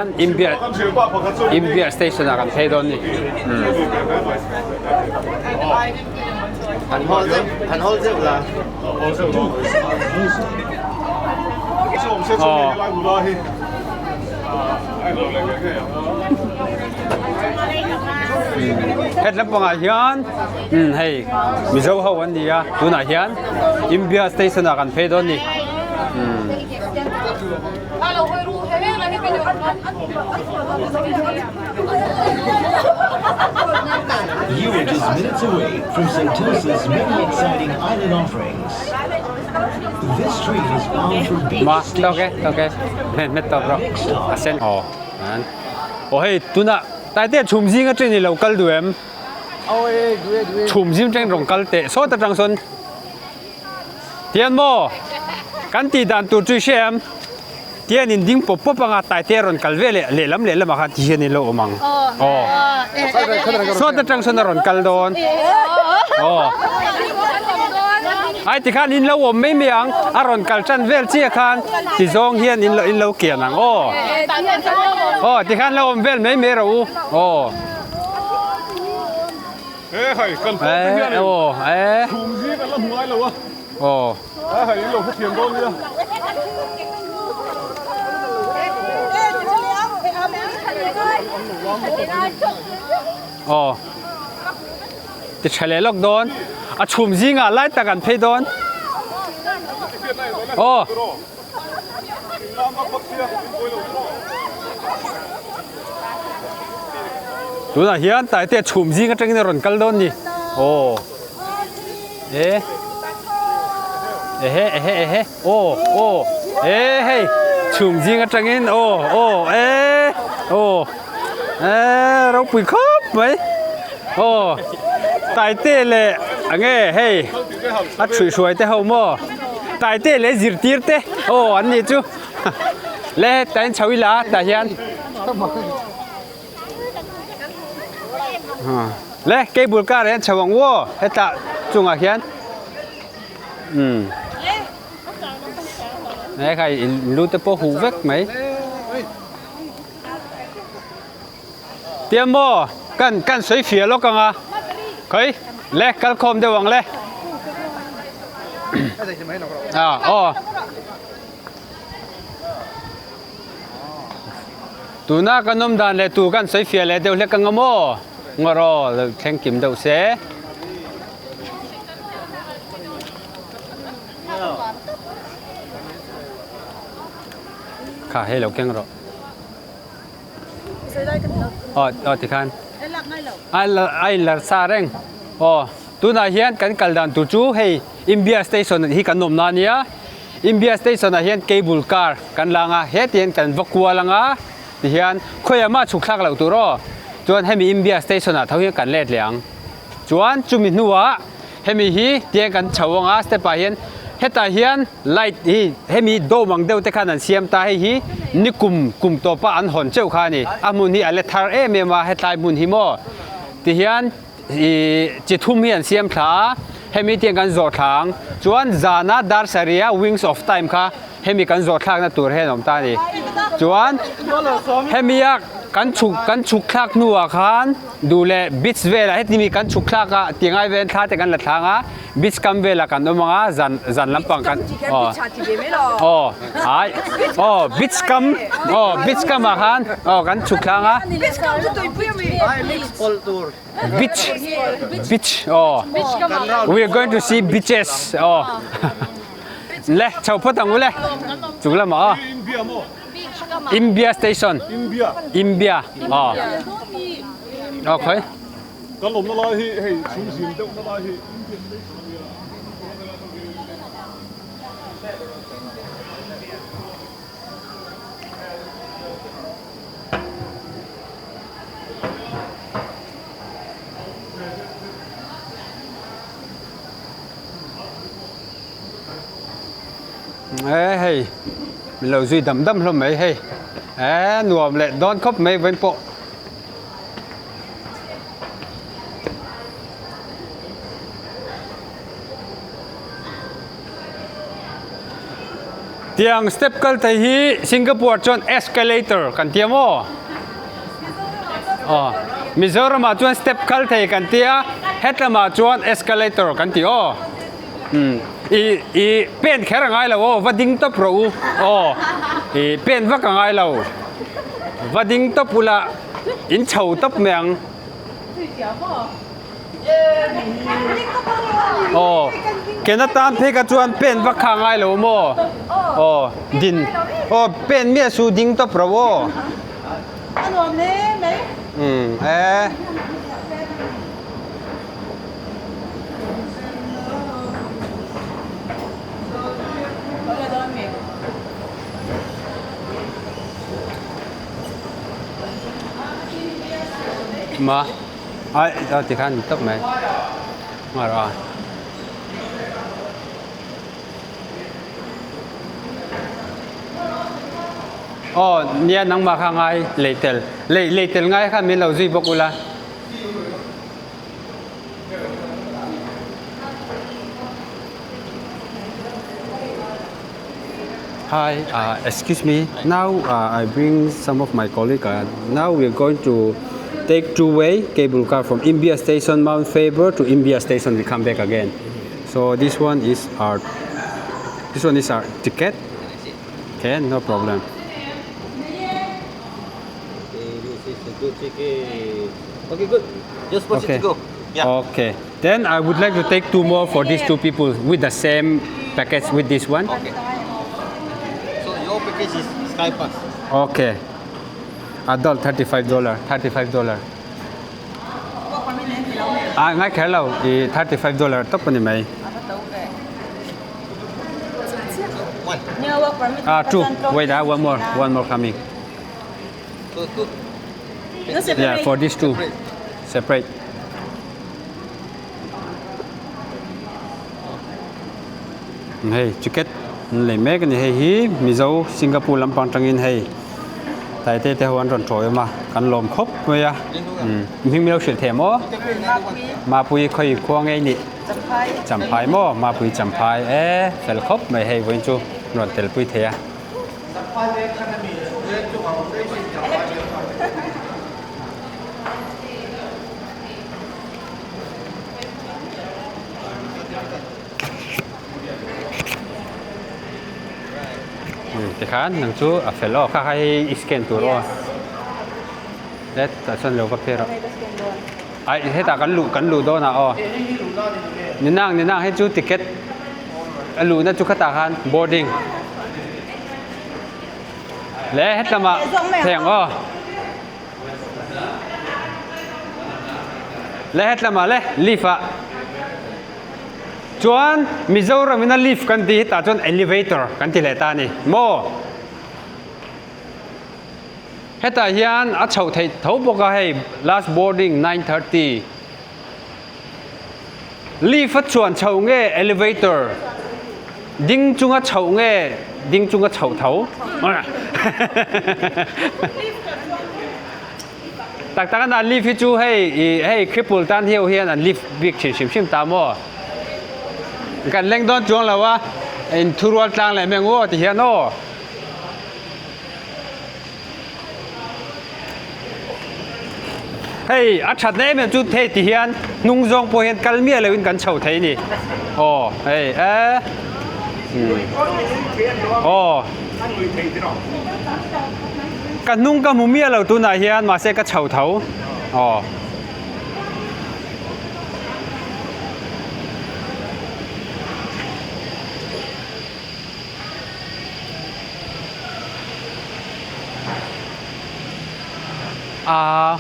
Inbia Inbia station ah kan phei dawn ni. Han hawl zeuh han hawl zeuh la. Aw. Het lampangah hian hei Mizo ho an ni a tunah hian Inbia station ah kan phei dawn ni. You are just minutes away from Sentosa's many exciting island offerings. This train is bound for Beach Ma, Station. ok, ok. Hmet hmet tawp rawh. A sen. Aw, an. Aw hei, tunah Taite chhum zing atangin i lo kal duh em? Chhum zing atangin rawn kal teh sawt atang sawn. Tian maw? Kan tih dan tur chu i hria em? Tian in ding pawp pawp anga Taite a rawn kal ve leh lehlam lehlam ah khan ti hian in lo awm ang. Aw. Sawt atang sawn a rawn kal dawn. Aw. Ai tikhan in lo awm mai mai ang, a rawn kal tan vel chiah khan ti zawng hian in lo in lo kian ang aw. Aw tikhan lo awm vel mai mai rawh u. Aw. He hai kan pawh te hian in chhum zing an la hmu ngai lo a. He hai in lo hrethiam dawn nia. Aw ti tha leh lawk dawn a chhum zingah lai tak an phei dawn. Aw. Tunah hian Taite chhum zing atangin a rawn kal dawn ni. Aw. E. Ehe ehe ehe. Aw aw. E hei chhum zing atangin aw aw e aw. E ropui khawp mai. Aw. Taite leh ange hei a thuihhruai te ho maw. Taite leh zirtir te aw an nih chu le tain chho ila tah hian le cable car ah hian chho ang u aw hetah chungah hian umm hekhai in lu te pawh huh vek mai Tiang maw kan kan sawi fiah lawk ang a khawi le kal khawm deuh ang le ah aw tuna kan awm dan leh tur kan sawi fiah leh deuh hlek ang a maw ngaw rawh lo thleng kim deuh se. Kha hei lo keng rawh. Aw aw tikhan a a inlar sa reng aw tunah hian kan kal dan tur chu hei India station hi kan awmna a nia India station ah hian cable car kan lang a heti hian kan va kual anga tihian khawiah mah chhuk thlak loh tur aw chuan hemi India station ah tho hian kan let leh ang chuan chumi hnuah hemi hi tiang kan chho anga step ah hian hetah hian Light hi hemi dome ang deuh te khan an siam ta hei hi nikum kum tawpa an hawn cheuh kha a ni a hmun hi a la thar em em a hetlai hmun hi maw tihian ih chi thum hi an siam thla a hemi tiang kan zawh thla ang chuan zana dar sarih a wings of time kha hemi kan zawh thlakna tur hian a awm ta a ni chuan hemi a kan chhuk kan chhuk thlak hnuah khan duh leh beach velah heti mi kan chhuk thlak a ti ngai vel thla te kan la thlang a. Beach kam velah kan awm ang a zan zan lampang kan aw aw ai aw beach kam aw beach kam ah khan aw kan chhuk thlang a beach beach aw we are going to see beaches aw le chho phawt ang u le chung lamah aw India station India aw aw khawi. Kan awmna lai hi hei chhum zim deuhna lai hi Indian station a nia. E hei min lo zui dam dam hlawm mai hei e nuam leh dawn khawp mai vawiin pawh. Tiang step kal thei hi Singapore chuan escalator kan tia maw? Aw, Mizoram ah chuan step kal thei kan tia, hetlam ah chuan escalator kan ti aw. Umm, i i pen kher a ngai lo aw, va ding tawp rawh u aw, i pen vak a ngai lo, va ding tawp ula in chho tawp mai ang. Aw, ken atan phei kha chuan pen vak kha a ngai lo maw? Aw, din, aw pen miah su ding tawp rawh aw. Umm, e. Ma ai a ti khan tawp mai ngar a. Aw nia nangmah kha ngai lei tel lei lei tel ngai kha min lo zui bawk ula. Hi, uh, excuse me. Now uh, I bring some of my colleague. Uh, now we are going to take two-way cable car from Imbiah Station, Mount Faber to Imbiah Station. We come back again. So this one is our this one is our ticket. Okay, no problem. Okay, this is a good ticket. Okay, good. Just proceed Okay. to go. Yeah. Okay. Then I would like to take two more for these two people with the same package with this one. Okay. So your package is Sky Pass. Okay. Adult $35, $35. Ah, ngai kher lo, i $35 top ani mai. One. Ah, two. Wait, ah, one more, one more coming. Two, two. Yeah, for these two. Separate. Hei ticket an lei mek a ni hei hi Mizo Singapore lampang tangin hei Taite te ho an rawn tawi awm a kan lawm khawp mai a hming min lo hrilh thei maw Mapui khawi khua ngei nih Champhai maw Mapui Champhai e fel khawp mai hei vawiin chu rawn tel pui thei a. Tikhan nang chu a fel aw kha kha hei i scan tur aw let tah chuan lo va phe rawh ai hetah kan luh kan luh dawn ah aw ni nang ni nang hei chu ticket a luhna chu khatah khan boarding le hetlamah thleng aw. Le hetlamah le lift ah chuan Mizoram in a lift kan tih hi tah chuan elevator kan ti leh ta a ni maw hetah hian a chhoh theih tho bawk a hei last boarding 9:30 lift a chuan chhoh nge elevator ding chunga chhoh nge ding chunga chhoh tho tak tak a lift hi chu hei ih hei cripple tan hiau hian an lift bik thin hrim hrim ta maw kan leng dawn chuang lo a in thurual tlang leh meng aw ti hian aw. Hei a that na em em chu hei ti hian hnung zawng pawh hian kal miah loin kan chho thei a ni aw hei e aw ka hnung ka hmu miah lo tunah hian mahse ka chho tho aw. Uh,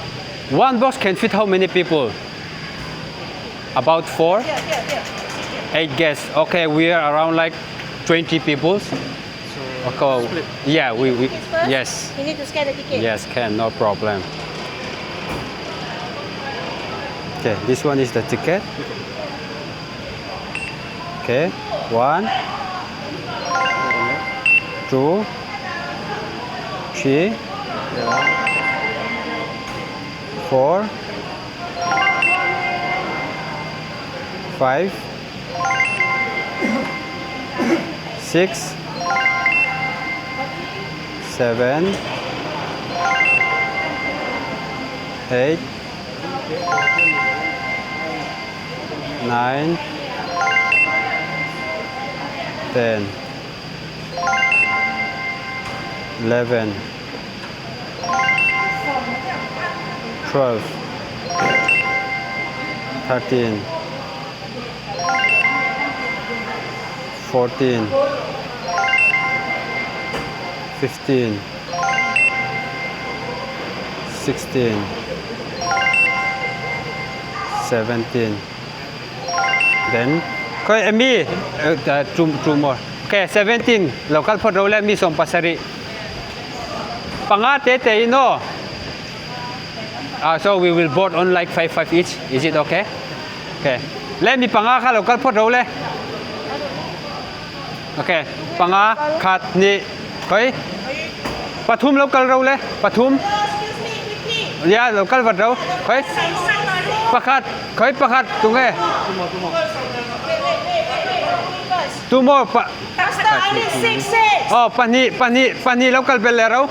one box can fit how many people? About four? Eight guests. Okay, we are around like 20 people. So okay. Split. Yeah, we, we yes. You need to scan the ticket. Yes, can, no problem. Okay, this one is the ticket. Okay, one, two, three, four, five, six, 7 8 9 10 11 12 13 14 15 16 17 then khawi emi two two more okay 17 lo kal phawt ro le mi 17 panga te te in aw ah so we will board on like 5 5 each is it okay okay le mi panga kha lo kal phawt ro le okay panga khat ni khoi pathum lo kal ro le pathum ya lo kal vat ro khoi pakhat khoi pakhat tunge two more pa oh pahnih pahnih pahnih lo kal bel le ro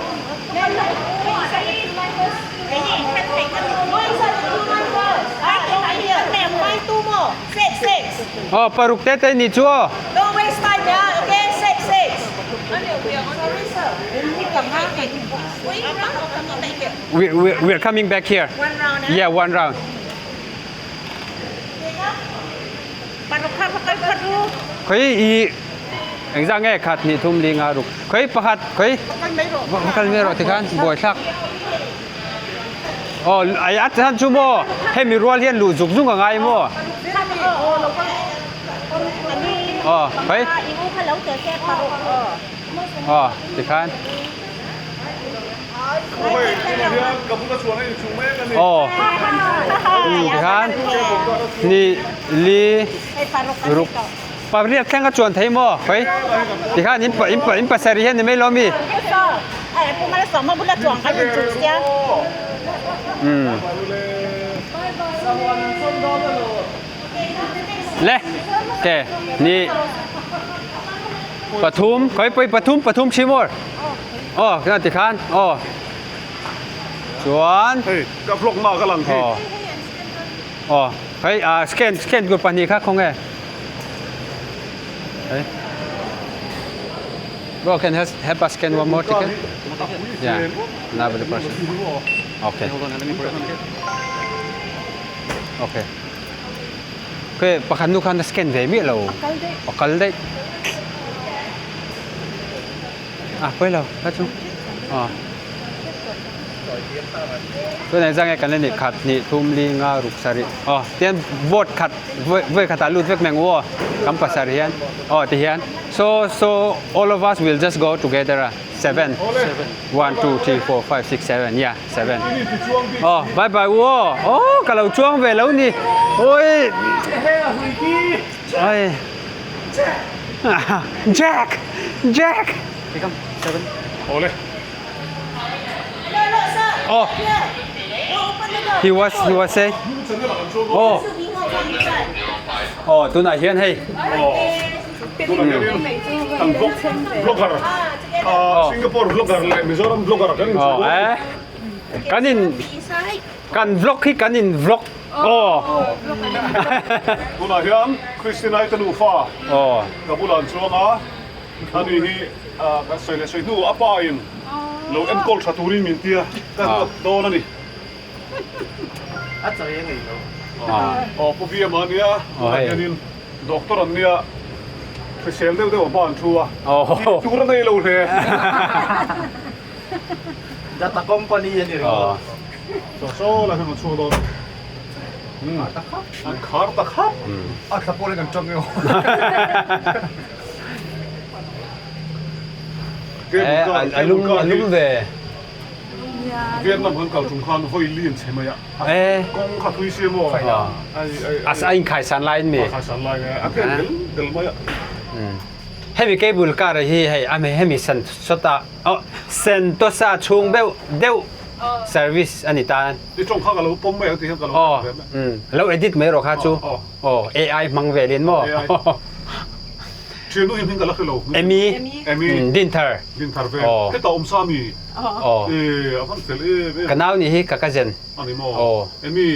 Aw paruk te te ni chu aw. We, we, we are coming back here. One round. Yeah, one round. Khoi i engzah nge khat hnih thum li nga ruk. Khoi pakhat khoi kal mai rawh tikhan buai thlak. Aw ai a chan chu maw hemi rual hian luh zuk zuk a ngai maw. Aw khoi aw tikhan. Aw tikhan ni li ruk pariat thleng a chuan thei maw khoi tikhan in in in pasarih hian ni mai lo mi le ke ni pathum khoi pui pathum pathum chimor aw kha tikhan aw chuan hei ka vlog na ka lang khi aw aw hei a scan scan tur pahnih kha khawnge hei Bro can help help us scan one more ticket yeah another person okay okay okay pakhat nu khan a scan ve miah lo a kal daih a pawi lo kha chu aw tunah hian nge kan la nih khat hnih thum li nga ruk sarih aw tihian board khat vawi vawi khatah lut vek mai ang u aw kan pasarih hian aw tihian so so all of us will just go together a seven one two three four five six seven yeah seven aw bye bye u aw aw ka lo chuang ve lo ni awi ai Jack Jack Awle. Oh he was he was say oh oh tunah hian hei Tunah hianin kan vlog vlogger ah Singapore vlogger leh Mizoram vlogger kan inchhung oh eh kan in kan vlog hi kan in vlog oh Tunah hian Christina i te nufa oh ka bulah an chuang a Ani hi kan sawi leh sawi hnu a pa in lo enkawl tha turin min tia ka ruat dawn a ni. A chawi a ngei lo. Aw Pu Biama a nia tunah hianin doctor an nia hrisel deuh deuh a hma an thu a tih tur a nei lo hle. Data company a ni ringawt. Saw saw lai hian an chhuak dawn. An khar ta khap. A thla pawh in an tang emaw. A lum a lum ve. Vietnam kan kal tum khan vawi li an chhe mai a. Kawng kha thui si maw? A a inkhaisan lai in mi. Khaisan lai nge a tlem del del mai a. Hemi cable car hi hei a hemi san sawta Sentosa chhung deuh deuh service a ni ta. I tawng kha ka lo pawm mai ang tih hian ka lo Aw, lo edit mai rawh kha chu. Aw, AI hmang velin maw? Thiannu hi hming ka la hre lo. Amy. Amy. Dinthar. Dinthar ve. Heta awm sa mi. E a van fel em em. Ka nau nih hi ka cousin. A ni maw? Amy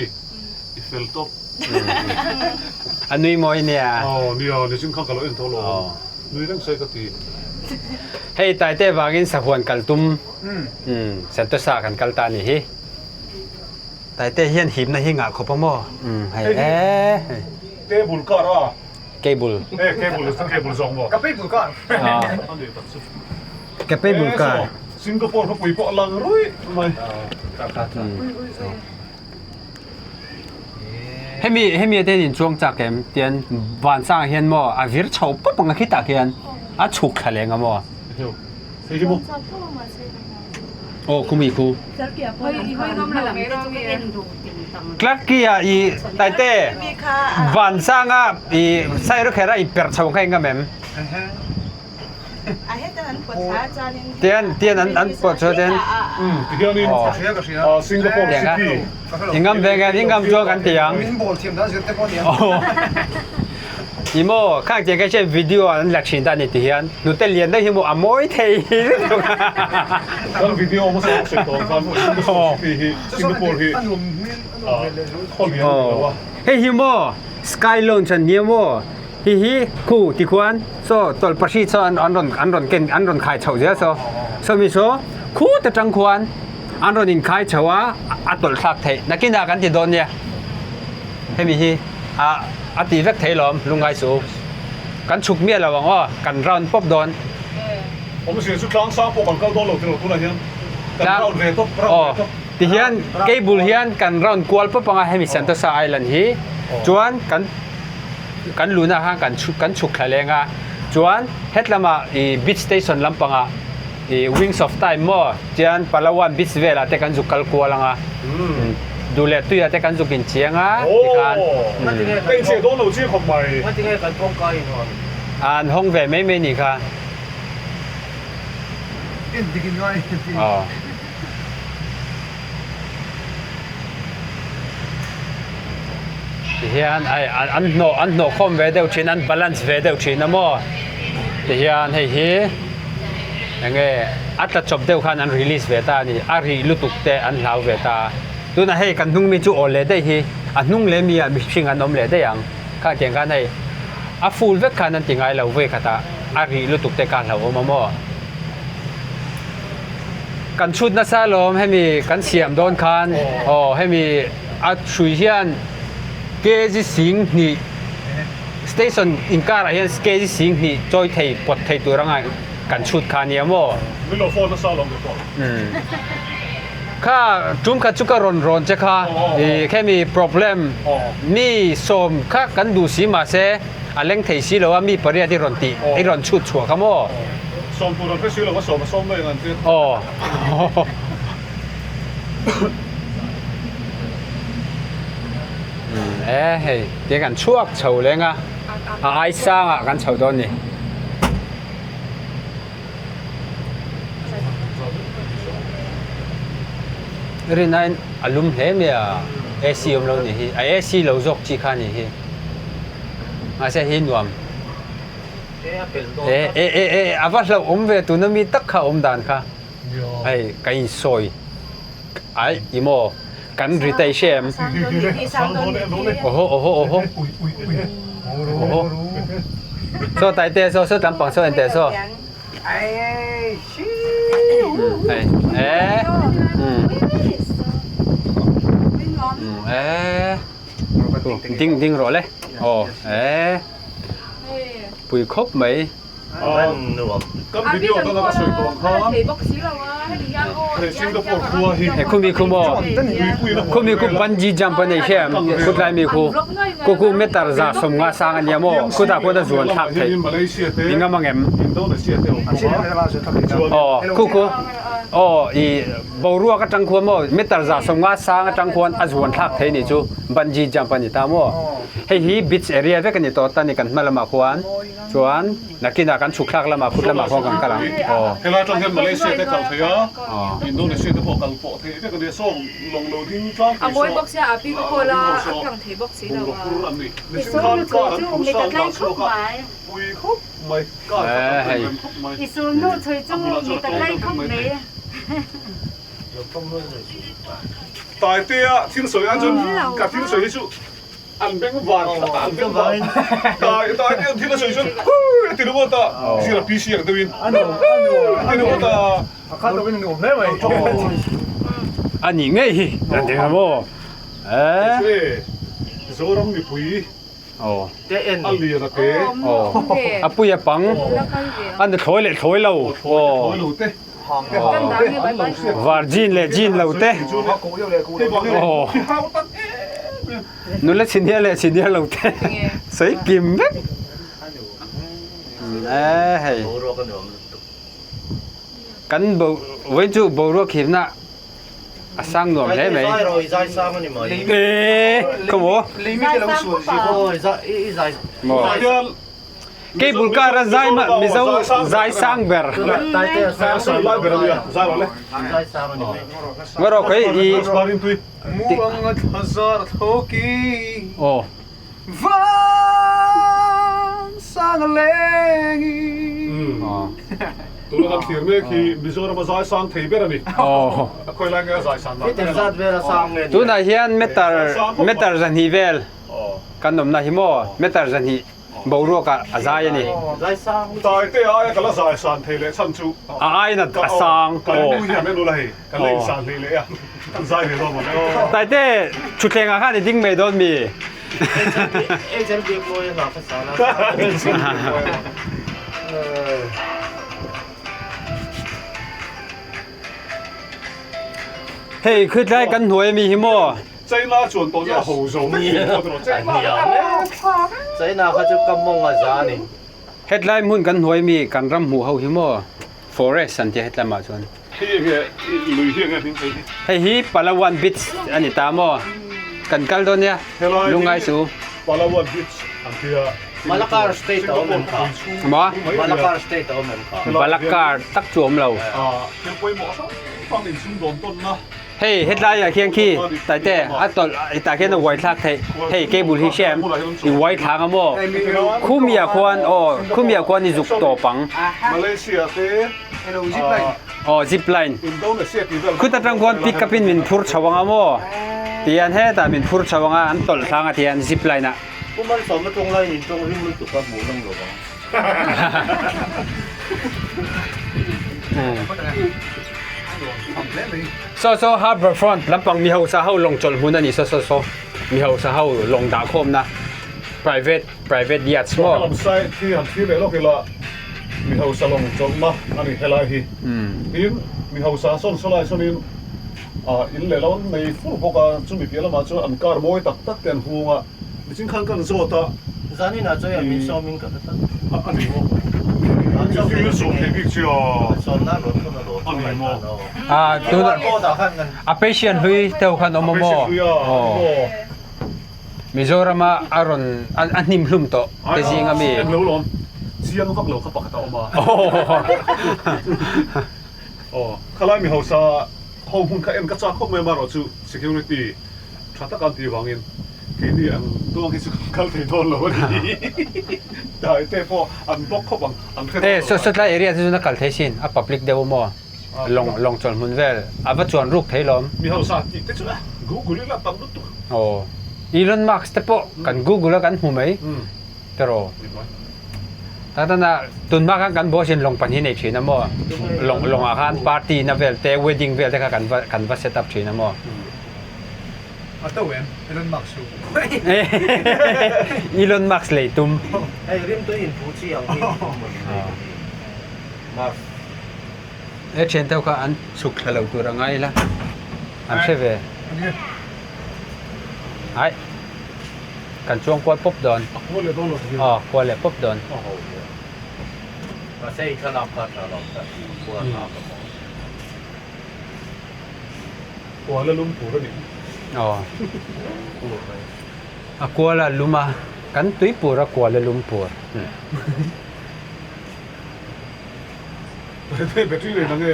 i fel tawp. A nui mawi nia. Aw nia, nichin khan ka lo en tho lo. Nui reng se ka ti. Hei Taite vangin sahuan kal tum Sentosa kan kal ta nih hi. Taite hian hipna hi ngah khawp a maw? Hei e. Cable car a. Cable. E cable cable zawk maw? Ka cable car. Ka cable car. Singapore khawpui pawh a lang ruih mai. Hemi hemi ate in chuang chak em tian van sang hian maw a vir chho pawp ang a khitah khian a chhuk thla leng a maw. Hei hi maw. Aw khumi khu. Clark-i a i Taite van sanga i Sairawkherh a i per chho kha engam em? Tian tian an an pawt chho ten. Tihianin Singapore city. Ingam ve nge ingam chuan kan ti ang. Ni maw khang tiang kha video an la thin ta ni ti hian hnute lian deuh hi maw a mawi thei lutuk a. Kan video hmasa pawh sawi tawh ang khan Singapore city hi Singapore hi khaw lian a ni lo a. Hei hi maw sky lounge an nia maw hi hi khu ti khuan saw tawlhpahri saw an rawn an rawn ken an rawn khai chhoh zel saw sawmi saw khu ta tang khuan an rawn inkhai chho a a tawlh thlak theih nakinah kan ti dawn nia hemi hi a a tih vek thei lawm lungngai suh u kan chhuk miah lo ang aw kan round pawp dawn. Awmzia chu tlang sang pawh kan kal dawn lo tilo tunah hian kan round ve tawp round ve tawp. Tihian cable hian kan round kual pawp anga hemi Sentosa Island hi chuan kan kan luhna khan kan chhuk kan chhuk thla leng a chuan hetlamah ih beach station lampangah ih wings of time maw chuan Palawan beach velah te kan zuk kal kual anga duh leh tuiah te kan zuk inchiang a tikhan Ka incheh dawn lo chiah khawp mai. An hawng ve mai mai nih kha. Aw. Tihian ai an hnawh an hnawh khawm ve deuh thin an balance ve deuh thin a maw tihian hei hi enge a tla chawp deuh khan an release ve ta a ni a rih lutuk te an hlau ve ta a tunah hei kan hnung mi chu aw leh daih hi a hnung leh mi ah mihring an awm leh daih ang khang tiang khan hei a full vek khan an ti ngai lo vawi khatah a rih lutuk te kha a hlauhawm a maw. Kan chhut nasa alawm hemi kan siam dawn khan aw hemi a hrui hian kg sing hnih station inkar ah hian kg sing hnih chawi thei pawt thei tur anga kan chhut kha ania maw. Min lo phone nasa alawm kei pawh. Kha tum khat chu ka rawn rawn che kha i khemi problem mi sawm kha kan duh si mahse A leng thei si lo a, mi pariat i rawn tih, i rawn chhut chhuah kha maw? Sawm tur an hre si lo a, sawm a sawm mai ang an ti. Aw. E hei, tia kan chhuak chho leng a, a ai sangah kan chho dawn ni. Rinain a lum hle mai a, AC awm lo nih hi, a AC lo zawk chi kha nih hi. Mahse hi nuam. E e e e a va hlauh awm ve tuna mi tak kha awm dan kha. Hei ka insawi ai i maw kan ri ta i hre em? Oho oho oho. Oho. Saw taite saw saw tlampang saw en teh saw. Hei e. E. Ding ding rawh le. Aw e. Pui khawp mai. Kan video atanga ka sawi tawh ang khan hei Singapore khua hi He khumi khu maw khumi khu bungee jump a nei hriam khutlai mi khu kuku meter za sawmnga sang a nia maw khutah khuan a zuan thlak theih i ngam ang em aw khu khu aw i Boruak atang khuan maw meter 150 sang atang khuan a zuan thlak thei nih chu bungee jump a ni ta maw. Hei hi beach area vek a ni tawh ta ni kan hma lamah khuan chuan nakinah kan chhuk thlak lamah khut lamah khuan kan kal ang aw. Helai atang hian Malaysia te kal thei a, Indonesia te pawh kal pawh thei vek a nia saw lawng lo ding tlang thei saw bungraw phur an ni. Mihring khan car an phur sang dah chhuak a pui khawp. mai. Car kha tam rem rem khawp mai. I sulhnu chhui chu mi ta tlai khawp mai. Taitea thil sawi an chuan ka thil sawi hi chu an beng var an beng var tai Taitea thil a sawi chuan hui a ti ringawt a zira PC ang deuhin a ti ringawt a. A khat tawkin a nuam hle mai. A nih ngei hi an ti maw? Eh. Zoram mipui a lian a te. A pui a pang. A ni thlawi leh thlawi lo. Thlawi lo te. Var jean leh jean lo te. Nula chhiniar leh chhiniar lo te. Sawi kim vek. Eh hei. Kan bo vawiin chu boruak hipna a sang nuam hle mai. Eee ka maw? Maw? Cable car a zai mah Mizo zai sang ber. Ngaw rawh kei i. Aw. Van sang a leng i. Tuna kan thlir mek hi Mizoram a zai sang thei ber a ni. A khawi lai nge a zai san dan ber a? Tunah hian meter meter zahnih vel kan awmna hi maw meter zahnih boruak ah a zai a ni. Taite aia ka la zai san thei leh chhan chu. A aiin a sang. Kan nu hian en ula hei kan la insan hlei leh a kan zai ve dawn maw. Taite thutthleng ah khan i ding mai dawn mi? Hei khawtlai kan hnuai ami hi maw? China chuan tawh chu a ho zo vek thin pawh tiraw China China kha chu ka mawng a za a ni. Hetlai hmun kan hnuai mi kan ram hmuh ho hi maw forest an tia hetlam ah chuan. Hei enge lui hi enge hming phei hi? Hei hi Palawan Beach a ni ta maw? Kan kal dawn nia lungngai chu. Palawan Beach an tia. Malakar state a awm em kha? Maw? Malakar state a awm em kha? Malakar tak chu awm lo. Thil pawimawh hrang hrang insumdawn tawnna. Hei hetlai ah khian khi taite a tawlh tah khian a uai thlak theih hei cable hi hriam i uai thlang a maw khumi ah khuan aw khumi ah khuan i zuk tawp ang aw zip line khut atang khuan pick up in min phur chho ang a maw tihian hetah min phur chho ang a an tawlh thlang a tihian zip line ah. Pu Malsawma tawng laiin in tawng rim lutuk a hmuh nawm lo vang. Saw saw harbour front lampang mi hausa ho lawng chawlh hmun a ni saw saw saw mi hausa ho lawng dah khawmna private private yachts maw. Lam side khi han thlir leh lawk ila mi hausa lawng chawlhna a ni helai hi tin mi hausa sawn saw lai sawnin ah in leh lo an nei fur bawk a chumi piah lamah chuan an car mawi tak tak te an hung a. Nichin khan kan zawt a. Zanin ah chuan min sawm in ka hre tlat. A ni maw? Min sawm thei bik che a. Sawm nan rawn thawn a lawm. A ni maw? A tuna a patient hlui deuh khan awm a maw? A patient hlui a ni maw? Mizoram a a rawn a hnim hlum tawh te zing a mi. Eng lo lawm. Chiang vak lo kha pakhat a awm a. Aw khalai mi hausa ho hmun kha en ka chak khawp mai amaherawh chu security tha tak an tih vangin Keini ang duang hi chu kan kal thei dawn lo a ni. Dai te pawh an bawk khawp ang, an hre dawn lo. Eh, saw tlai area te chu na kal thei sin, a public deuh a maw? Lawng lawng chawl hmun vel, a va chuan ruk thei lawm. Mi hausa tih te chu a Google ila tam lutuk. Aw, Elon Musk te pawh kan Google a kan hmu mai tiraw? Tak tan a tun hma khan kan boss in lawng pahnih nei thin a maw? Lawng lawngah khan party na vel te, wedding vel te kha kan va kan va set up thin a maw? A to em? Elon Musk chu. Elon Musk lei tum. Hei rimtui in phu chi ang hi maw ni mai ka ti. Musk. He thian deuh kha an chhuk thla lo tur a ngai ila. An hre ve. Ai. Kan chuang kual pawp dawn. A kual leh dawn lo ti. Aw kual leh pawp dawn. Mahse i thlalak kha tha lo tak kual a ka maw. Kuala Lumpur a ni. Aw. A Kuala lum a, kan tuipur a Kuala Lumpur. Battery nei nang e?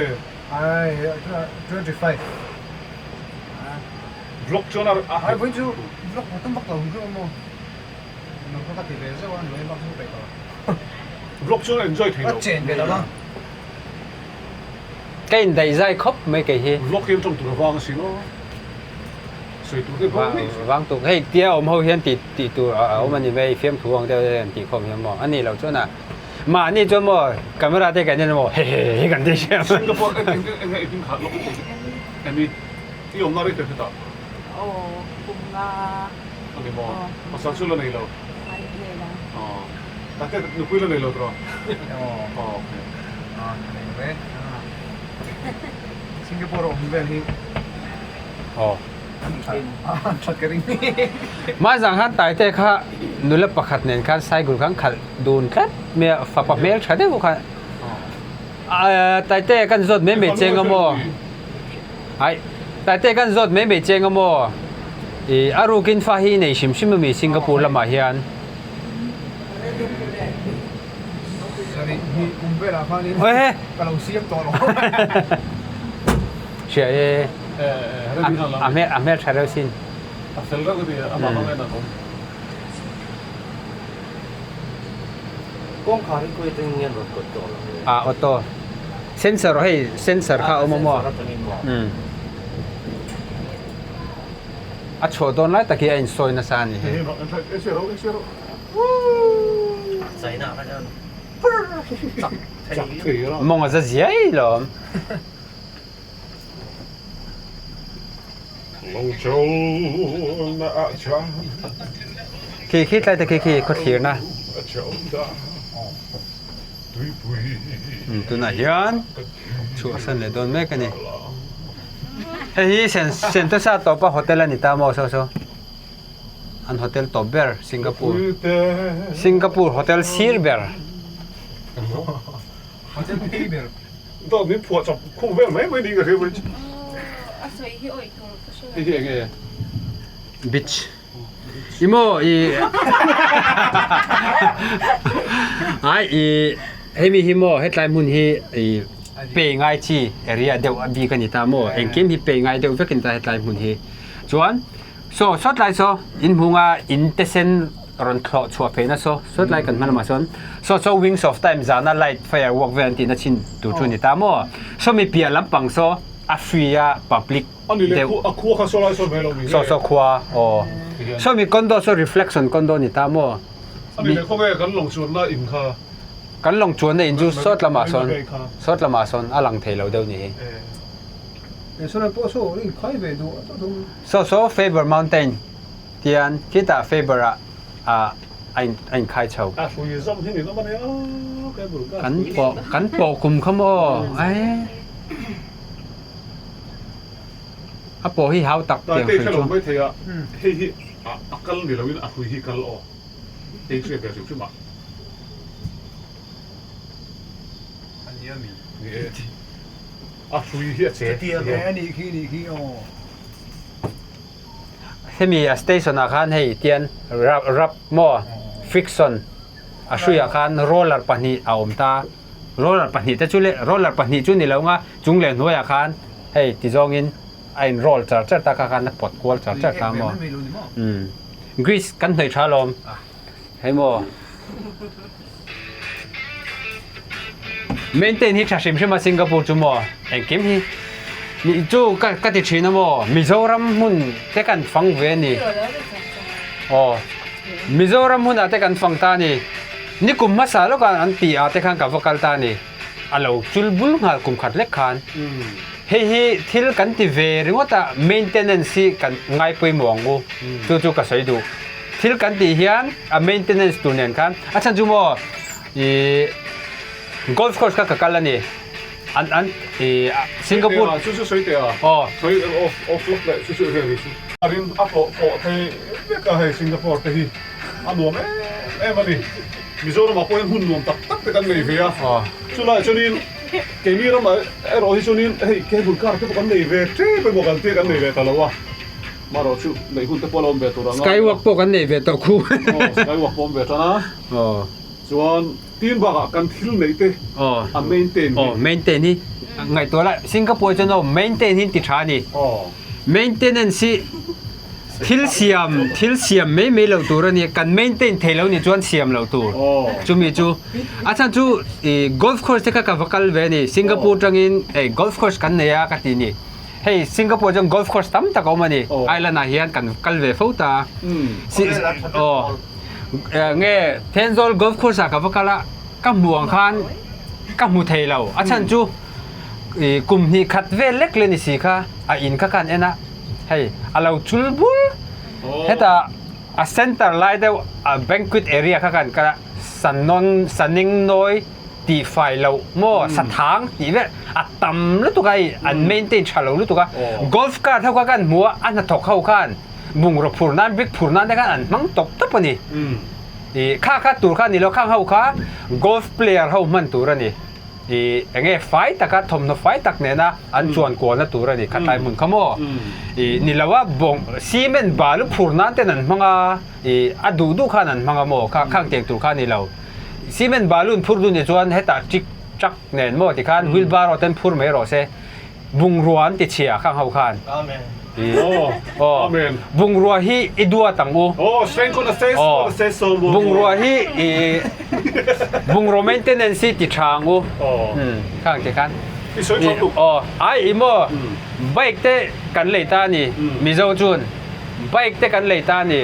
Ai, 25. Vlog chuan a Ai, vawiin chu vlog tum vak lo ang chu maw? Nang kha ka ti ve zeuh a, nuai vak chu ka peih tawh. Vlog chuan a enjoy thei lo. A chen ve lo a. Ka indaih zai khawp mai kei hi. Vlog hian tawng tur a vang asin aw. Sawi tur te vang mai. Vang tuk. Hei tia awm ho hian tih tih tur a awm a ni mai fiamthu ang deuh deuh an tih khawm hian maw. A nih loh chuan a mahni chuan maw camera te kan en maw hehehe kan ti sia. Singapore eng eng eng eng khat lawk emi i awmna rei teh hetah. Aw kum nga. A ni maw? Pasal chu la nei lo. Nei lo. Aw. Tate nupui la nei lo tawh. Aw okay. Aw nei lo e. Singapore awm vel hi. Aw. An that ka ring. Mah zang khan Taite kha nula pakhat nen khan cycle khan khalh dun tlat mai a, fapa hmel tha deuh khan. Taite kan zawt mai mai cheng a maw? Ai, Taite kan zawt mai mai cheng a maw? I a rukin fa hi i nei hrim hrim ami Singapore lamah hian? Hria e, a hmel a hmel tha reuh sin. A fel reuh ka ti a, amah hmang en an awm. Kawngkhar hi khawi atangin nge an rawn kawt tawh lo le? A auto sensor hei sensor kha a awm a maw? A chhuah dawn lai tak hi a insawi nasa a ni hei. Mawng a za ziai lawm. Khi khi tlai te khi khi khawthlirna tunah hian chhuahsan leh dawn mek a ni. Hei hi Sentosa tawpa hotel a ni ta maw saw saw an hotel tawp ber Singapore Singapore hotel sir ber. Dawt min phuah chawp khung vel mai mai niin ka hria mai. A sawi hi awih tur ka hre lo. Hei hi eng nge? Beach. I maw i ai i hemi hi maw hetlai hmun hi i pe ngai chi area deuh a bik a ni ta maw engkim hi pe ngai deuh vek a ni ta hetlai hmun hi chuan Saw sawtlai saw in hmunga in te sen rawn thlawh chhuah phei na saw sawtlai kan hman lamah sawn saw saw wings of time zana light firework vel an tihna chin tur chu a ni ta maw? Saw mi piah lampang saw a free a public deuh saw saw khua aw saw mi condo saw reflection condo a ni ta maw? Kan lawng chuanna in chu sawt lamah sawn sawt lamah sawn a lang thei lo deuh ni hi. Saw saw Faber Mountain tian khitah Faber ah ah a in a inkhai chho. A hrui zawm hi ni nawm a nia ka bul ka Kan pawh kan pawh kum kha maw ai a pawh hi hau tak tiang Tate hrui hre lo chu. mai thei a hei hi a a kal ni lo in a hrui hi kal aw hei hriat ve hrim hrim ah. A nia mi. Ni e. A hrui hi a che. A nih khi nih khi aw. Hemi a station ah khan hei tian rap rap maw friction a hruiah khan roller pahnih a awm ta roller pahnih te chu leh roller pahnih chu ni lo nga chung leh hnuaiah khan hei ti zawngin a in roll char char ta kha khan a pawt kual char char ta maw umm grease kan hnawih tha alawm hei maw Maintain hi tha hrim hrim a Singapore chu maw engkim hi ni chu ka ka ti thin a maw Mizoram hmun te kan fang ve a ni aw Mizoram hmunah te kan fang ta a ni ni kum hmasa lawkah an tih ah te khan ka va kal ta a ni a lo chul bul nghal kum khat lek khan hei hi thil kan ti ve ringawt a maintenance hi kan ngai pawimawh ang u chu chu ka sawi duh. Thil kan tih hian a maintenance tur nen khan a chhan chu maw ih golf course kha ka kal a ni an an ih Singapore Chu chu sawi teh a aw sawi off off lawk leh chu chu hei ri chu a rin a tlawh pawh thei vek a hei Singapore te hi a nuam em em a ni Mizoram ah pawh hian hmun nuam tak tak te kan nei ve a chulaiah chuanin keini ramah erawh hi chuanin hei cable car te pawh kan nei ve tep emaw kan tia kan nei ve ta lo a. Marawh chu neih hun te pawh a lo awm ve tur ang a. Skywalk pawh kan nei ve tawh khu. Aw, skywalk pawh awm ve tan a. Aw. Chuan tin bakah kan thil neih te a maintain hi. Aw, maintain hi. Ngaihtuah la, Singapore chuan aw maintain hi an ti tha a ni. Aw. Maintenance hi Thil siam thil siam mai mai lo tur a ni kan maintain thei lo nih chuan siam loh tur chumi chu a chhan chu ih golf course te kha ka va kal ve a ni Singapore tangin hei golf course kan nei a ka ti ni hei Singapore chuan golf course tam tak a awm a ni island ah hian kan kal ve fo ta aw nge Thenzawl golf course ah ka va kal a ka hmuh ang khan ka hmu thei lo a chhan chu ih kum hnih khat vel lek le ni si kha a in kha khan en a. Hei a lo chul bur hetah a center lai deuh a banquet area kha kan kal a sanawn saning nawi tih fai loh maw sathang tih vel a tam lutuk a hei an maintain tha lo lutuk a golf cart ho kha kan hmu a a hnathawk ho khan bungraw phur nan brick phur nan te khan an hmang tawp tawp a ni ih kha kha tur kha a ni lo khang ho kha golf player ho hman tur a ni. I enge fai taka thawmhnaw fai tak nena an chuan kualna tur a ni khatlai hmun kha maw i ni lo a bawng cement balu phur nan ten an hmang a i a duh duh khan an hmang a maw kha khang tiang tur kha a ni lo cement balu an phur duh nih chuan hetah tik truck nen maw tikhan wheelbarrow ten phur mai rawh se. Bungrua an ti chhia khang ho khan. Amen. Oh, Amen. Bungrua hi i duat ang u. Oh, strength on the face, on the face so Bungrua hi i bungraw maintenance hi ti tha ang u. Oh. Khang ti khan. I sawi tha tuk. Oh, ai i maw bike te kan lei ta ni Mizo chun. Bike te kan lei ta a ni.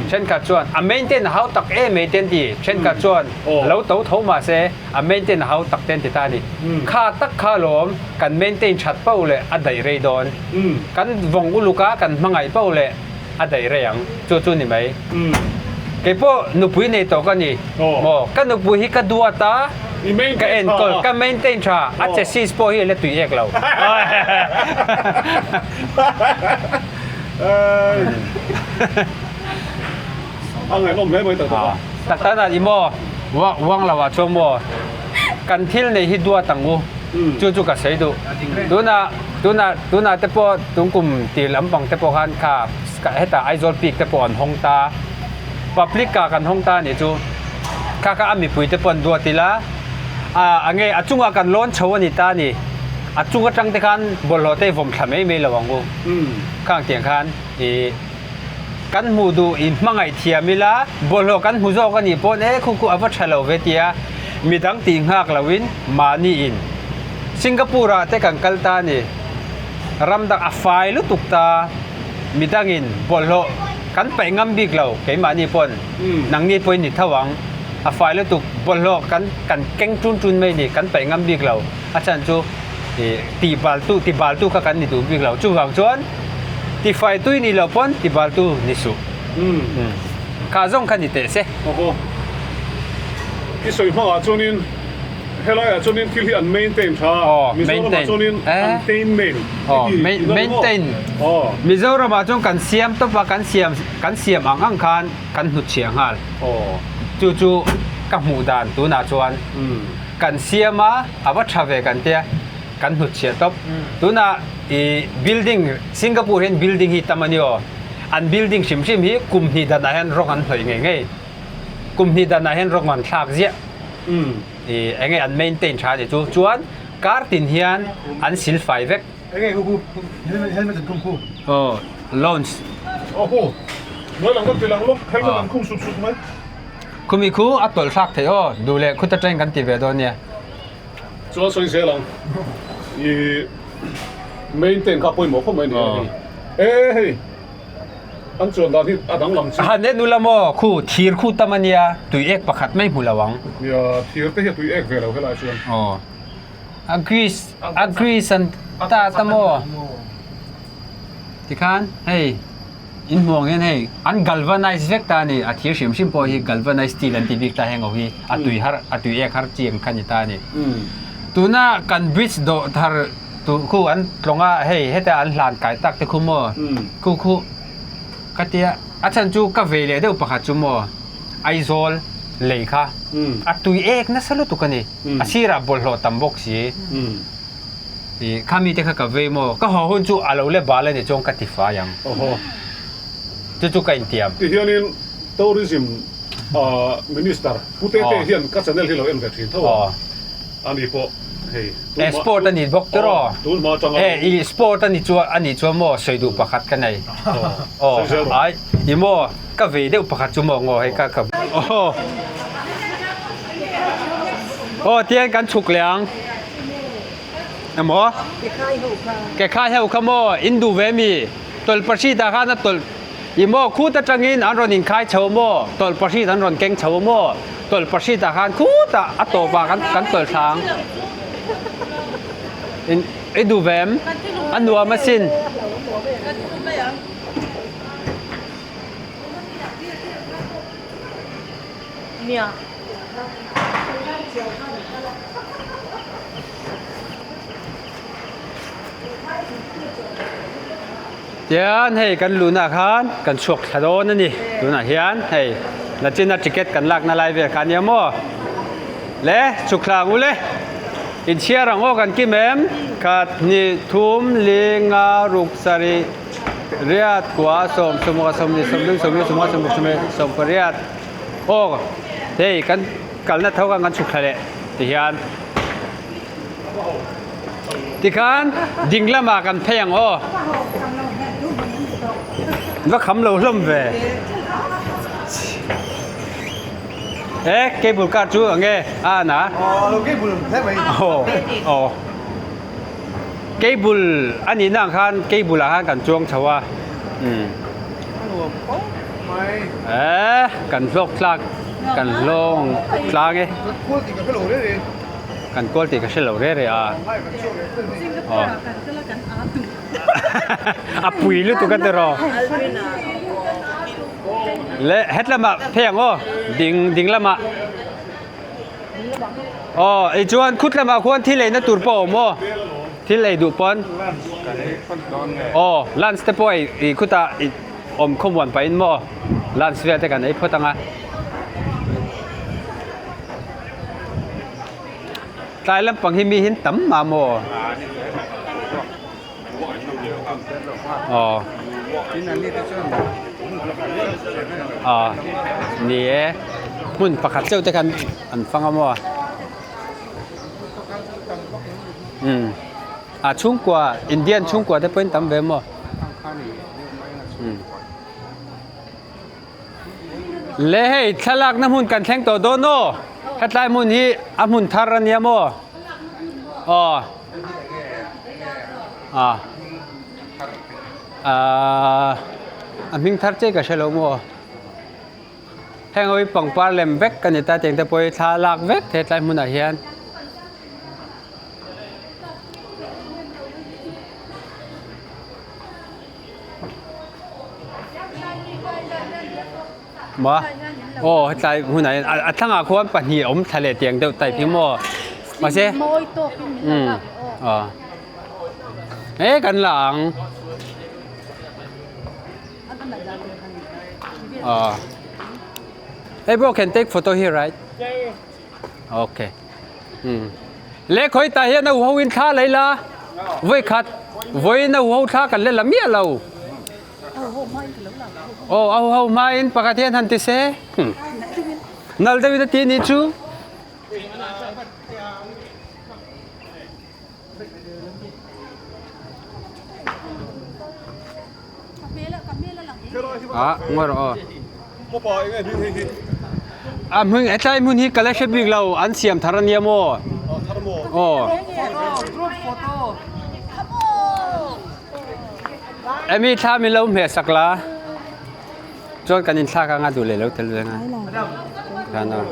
Thenkhat chuan a maintain a hau tak em ei te an ti. Thenkhat chuan lo to tho mah se a maintain a hau tak te an ti ta a ni. Kha tak kha lawm kan maintain that poh leh a daih rei dawn. Kan vawng uluk a kan hmangaih poh leh a daih rei ang. Chu chu ni mai. Keipawh nupui nei tawh ka ni. Maw ka nupui hi ka duat a. Ka enkawl ka maintain tha a chassis pawh hi a la tui ek lo. A ngaihnawm hle mai tak tak a. Tak tak a ni maw? Uang lo ah chuan maw? Kan thil nei hi duat ang u. Chu chu ka sawi duh. Tunah tunah tunah te pawh tungkum tir lampang te pawh khan kha hetah Aizawl peak te pawh an hawng ta. Public ah kan hawng ta a nih chu. Kha kha a mipui te pawh an duat ila. A nge a chungah kan lawn chho a ni ta a ni. A chung atang te khan bawlhhlawh te vawm thla mai mai lo ang u. Khang tiang khan i kan hmuh duh i hmangaih thiam ila bawlhhlawh kan hmu zawk a nih pawn e khu khu a va tha lo ve tia midang tih nghak lo in mahni in Singapore ah te kan kal ta a ni. Ram dang a fai lutuk ta midang in bawlhhlawh kan paih ngam bik lo keimahni pawn nangni pawhin ni tho ang a fai lutuk bawlhhlawh kan kan keng tun tun mai a ni kan paih ngam bik lo. A chhan chu ih tih bal tu ti bal tu kha kan ni duh bik lo chuvang chuan ti fai tui ni lo pawn ti bal tu ni suh kha zawng kha ni teh se. Aw i sawi hmangah chuanin helaiah chuanin thil hi an maintain tha a Mizoramah chuanin an tain main maintain Mizoramah chuan kan siam tawp a kan siam kan siam ang ang khan kan hnutchhiah nghal chu chu ka hmuh dan tunah chuan. Kan siam a, a va tha ve kan tia, kan hnutchhiah tawp. Tunah i building, Singapore hian building hi tam a ni aw. An building hrim hrim hi kum hnih danah hian rawng an hnawih ngei ngei. Kum hnih danah hian rawng an thlak ziah. I eng nge an maintain tha a nih chu. Chuan kar tin hian an sil fai vek. Eng nge khu khu helmet an khum khu. Aw, lounge. Aw khu, hnuai lang kan ti lang lawk, helmet an khum sup sup mai. Khumi khu a tawlh thlak theih aw, duh leh khuta train kan ti ve dawn nia. Chuan sawi zel ang i maintain kha pawimawh khawp mai ni hei. E hei an chuan dan hi a danglam chu. Han en ula maw khu thir khu tam a nia tui ek pakhat mai hmu lo ang. Nia thir te hi a tui ek ve lo helai chuan. Aw a grease a grease an ta ta maw tikhan hei. In hmuh ang hian hei an galvanize vek ta a ni, a thir hrim hrim pawh hi galvanize steel an ti bik ta heng ho hi a tui har a tui ek har chi ang kha ni ta a ni. Tuna kan bridge dawh thar tur khu an tlawng a hei heta an hlan kai tak te khu maw khu khu ka tia a chhan chu ka vei leh deuh pakhat chu maw Aizawl lei kha a tui ek nasa lutuk a ni, a sirah bawlhhlawh tam bawk si. I kha mite kha ka vei maw? Ka haw hun chu a lo le bal a ni chuan ka ti fai ang. Awhaw. Chu chu ka intiam. Ti hianin Tourism Minister Pu Tete hian ka channel hi lo en ve thin tho a, ani pawh. hei. Eh sport a ni bawk tiraw? Tun hma atanga. Eh i sport a ni chuan a nih chuan maw sawi duh pakhat ka nei. Aw ai i maw ka vei deuh pakhat chu maw ngaw hei ka ka. Aw aw tiang kan chhuk leh ang. Emaw? Ke khai ho kha maw in duh ve mi? Tawlhpahrit ah khan a tawlh i maw khut atangin an rawn inkhai chho maw? Tawlhpahrit an rawn keng chho maw? Tawlhpahrit ah khan khutah a tawp ah kan kan tawlh thla ang. In i duh ve em? A nuam asin. Nia. Tian hei kan luhna khan kan chhuak thla dawn a ni tunah hian hei nachina ticket kan lakna lai vel kha ania maw le chhuk thla ang ule inchhiar ang aw kan kim em khat hnih thum li nga ruk sarih riat kua sawm sawmukhat sawmhnih sawmlum sawmriat sawmnga sawmruk sawmriat sawmpariat aw hei kan kalna tho khan kan chhuk thla leh tihian. Tikhan ding lamah kan phei ang aw. Va kham lo hlawm ve. E cable car chu ang e a na. Aw aw. Cable a nih na ang khan cable ah khan kan chuang chho a. Um. E kan hlawk tlak kan hlawng tlang e. Kan kual tih ka hre lo re re a. A pui lutuk a tiraw. Le het lamah phei ang aw ding ding lamah. Aw ei chuan khut lamah khuan thil eina tur pawh a awm aw. Thil ei duh pawn. Aw lunch te pawh ei khutah awm khawmuan pahin maw lunch vel te kan ei phawt ang a. Tlai lampang hi mi hin tam mah maw? Aw. Aw ni e hmun pakhat chauh te khan an fang a maw? Umm a chhungkua Indian chhungkua te pawhin tam ve maw? Umm. Le hei thlalakna hmun kan thleng tawh dawn aw hetlai hmun hi a hmun thar a nia maw aw a ahh a hming thar che ka hre lo maw heng ho hi pangpar lem vek a ni ta tiang te pawh hi thla lak vek hetlai hmunah hian. Maw aw hetlai hunah hian a thlangah khuan pahnih a awm thla leh tiang deuh type hi maw mahse umm aw he kan la ang aw hey bro can take photo here right okay umm le khawi tah hian a hu ho in thla lei la vawi khat vawiin a hu ho thla kan la la miah lo. Aw a ho hmain pakhat hian han ti se nal deuhin a ti anih chu. Ah ngawi rawh aw. A hmun hetlai hmun hi ka la hre bik lo an siam thar ania maw? Aw. Amy thla min lo hmeh sak la chuan kan inthlak anga duh leh lo tel ve anga khan aw.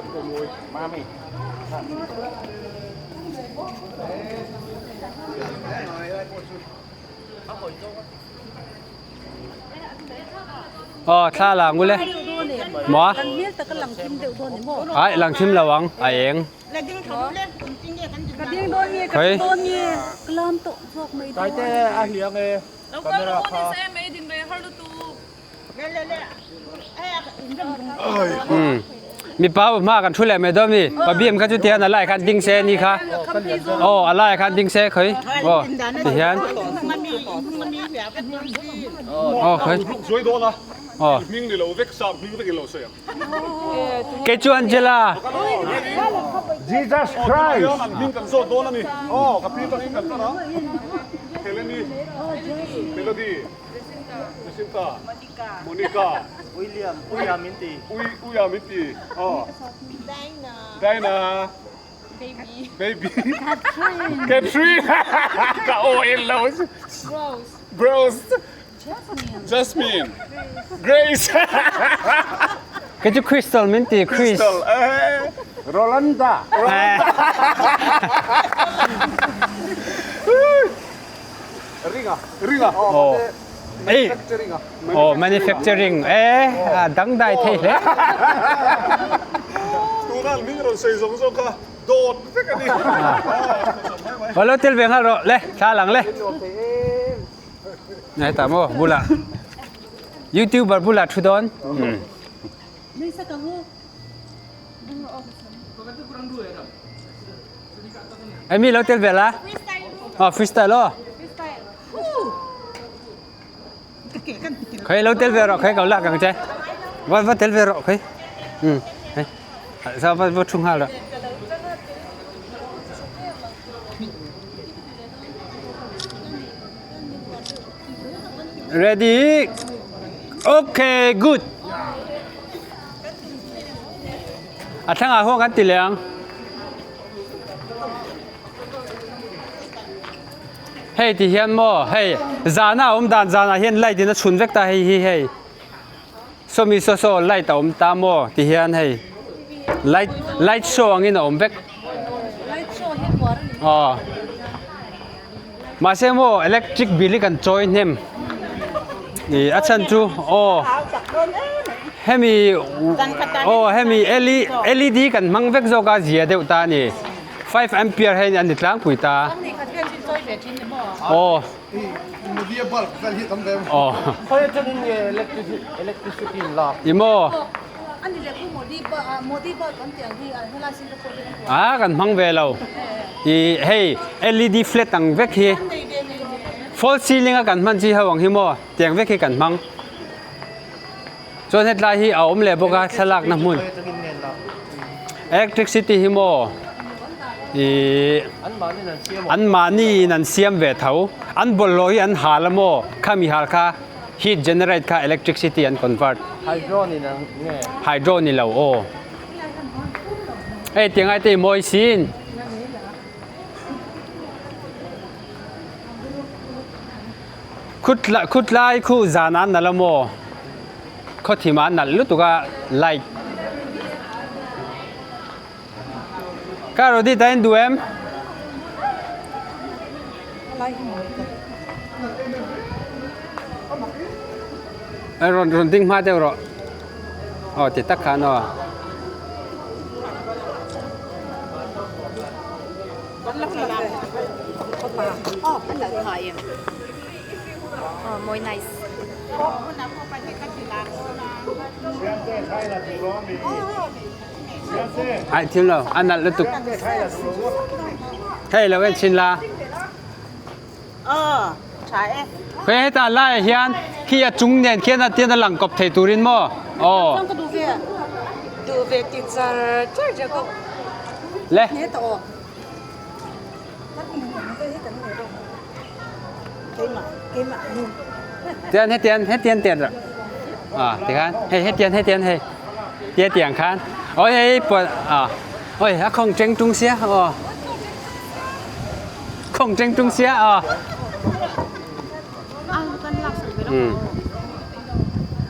Aw thla la ang ule maw ai lang thim lo ang a eng. Khawi Umm mipa ho hma kan thu leh mai dawn mi pa bim kha chu tihian a laiah khan ding se ni kha aw a laiah khan ding se khawi aw tihian aw khawi. Aw. Hming ni lo vek sap hming vek in lo sawi ang. Kei chu Angela. Jesus Christ. An hming kan zawt dawn a ni. Aw ka pi tangin kan tan a. Heleni. Melody. Jacinta. Monica. William. Uia min ti. Ui Uia min ti. Aw. Dina. Dina. Baby. Baby. Catherine. Catherine. Ka aw en lo. Rose. Rose. Jasmine. Grace. Kei chu Crystal min ti Chris. Crystal. Eh. Rolanda. Ringa. Ringa. Oh. Ei. Oh, manufacturing. Eh, dangdai thei hle. Tuna min rawn sawi zawng zawng kha dawt vek a ni. Lo tel ve nghal rawh le, thla lang le. Nai ta maw bulah YouTuber bulah thu dawn. Amy lo tel ve la. Oh, freestyle oh. Khoi lo tel ve rawh khoi kau lak ang che. Va va tel ve rawh khoi. Ừ. Sao va va thu nghal rawh. Ready? Okay, good. A thlangah huang kan ti leh ang. Hei ti hian maw hei zana awm dan zanah hian light in a chhun vek ta hei hi hei sawmi saw saw light a awm ta maw ti hian hei light light show angin a awm vek aw mahse maw electric bill hi kan chawi hnem ih a chhan chu aw hemi aw hemi L E D kan hmang vek zawk a zia deuh ta a ni. 5 ampere hei an ni tlangpui ta. Aw. Aw. I maw? A kan hmang ve lo. I hei LED flat ang vek hi. False ceiling a kan hman chi ho ang hi maw? Tiang vek hi kan hmang. Chuan hetlai hi a awm leh bawk a thlalakna hmun electricity hi maw ihh anmahni in an siam ve tho an bawlhhlawh hi an hal a maw khami hal kha heat generate kha electricity an convert hydro ni lo aw hei tiang ai te hi mawi sin. Khutlai khu zan ah nalh a maw? Khawthim ah nalh lutuk a light. Ka Rodi ta in duh em? Rawn rawn ding hma deuh rawh. Aw ti tak khan aw. Ai thil lo a nalh lutuk. Hei lo en chin la. Hei heta lai ah hian khi a chung nen khian a tian a lang kawp thei turin maw? Aw. Le. Tian hetian hetian tian rawh. À tikhan hei hetian hetian hei tia tiang khan ôi hei puan à ôi a khong cheng tung sia aw khong cheng tung sia aw ừ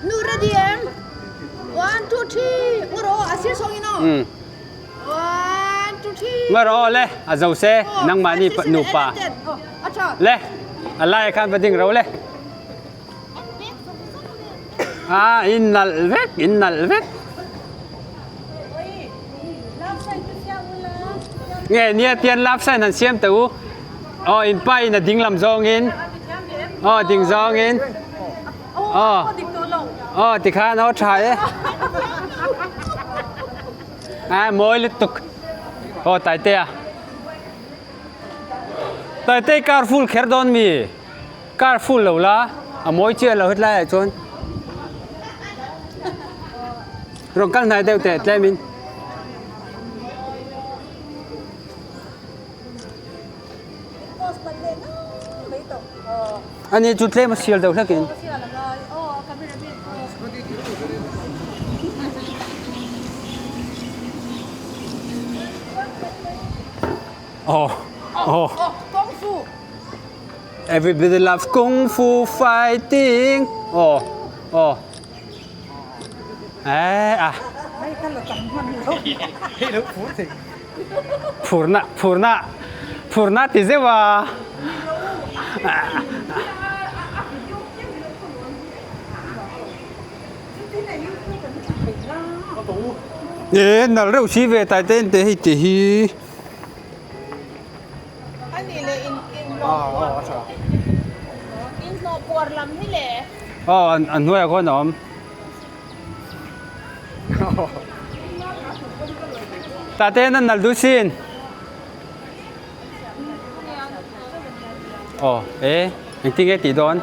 Nu ready em? 1 2 3 Ngoro asir song ino. Ừ. 1 2 3 Ngoro le a zo se nangmah nih nupa le a lai khan va ding ro le. Ah in nalh vek in nalh vek. Nge nia tian lap sign han siam te u. Oh in pa in a ding lam zawng in. Oh ding zawng in. Oh. Oh tikhan oh tha e. A mawi lutuk. Aw Taitea. Taite car full kher dawn mi? Car full lo la, a mawi chiah lo hetlai ah chuan. Rawn kal hnai deuh teh tlemin. Ani chu tlem a sial deuh hlekin. Oh, oh. Kung Fu. Everybody loves Kung Fu fighting. Oh, oh. Eh, ah. Phurna, phurna, phurna ti zeuh a. E nal reuh si ve tai te te hei te hi. Aw an hnuaiah khawn a awm. Tah te hian an nal duh sin. Aw e engtin nge tih dawn?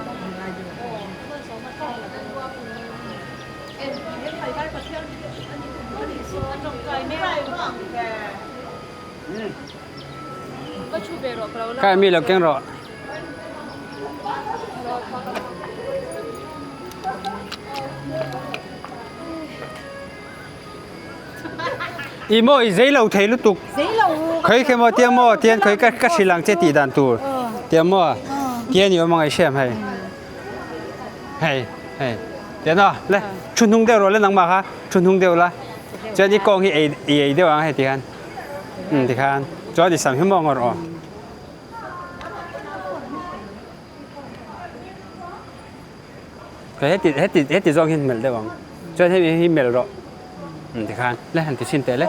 Kai mi lo keng rawh. I maw i zei lo thei lutuk. Khoi khe maw tia maw tian khoi ka ka hrilang che tih dan tur. Tia maw tian i awm ang i hriam hei. Hei hei tian aw le thu hnung deuh rawh le nangmah kha thu hnung deuh la. Chuan i kawng hi ei i ei deuh ang hei tikhan. Um tikhan chuan i sam hi maw ngawr aw. Heti heti heti zawng hian melh deuh ang. Chuan hemi hi melh rawh. Um tikhan le han ti chhin teh le.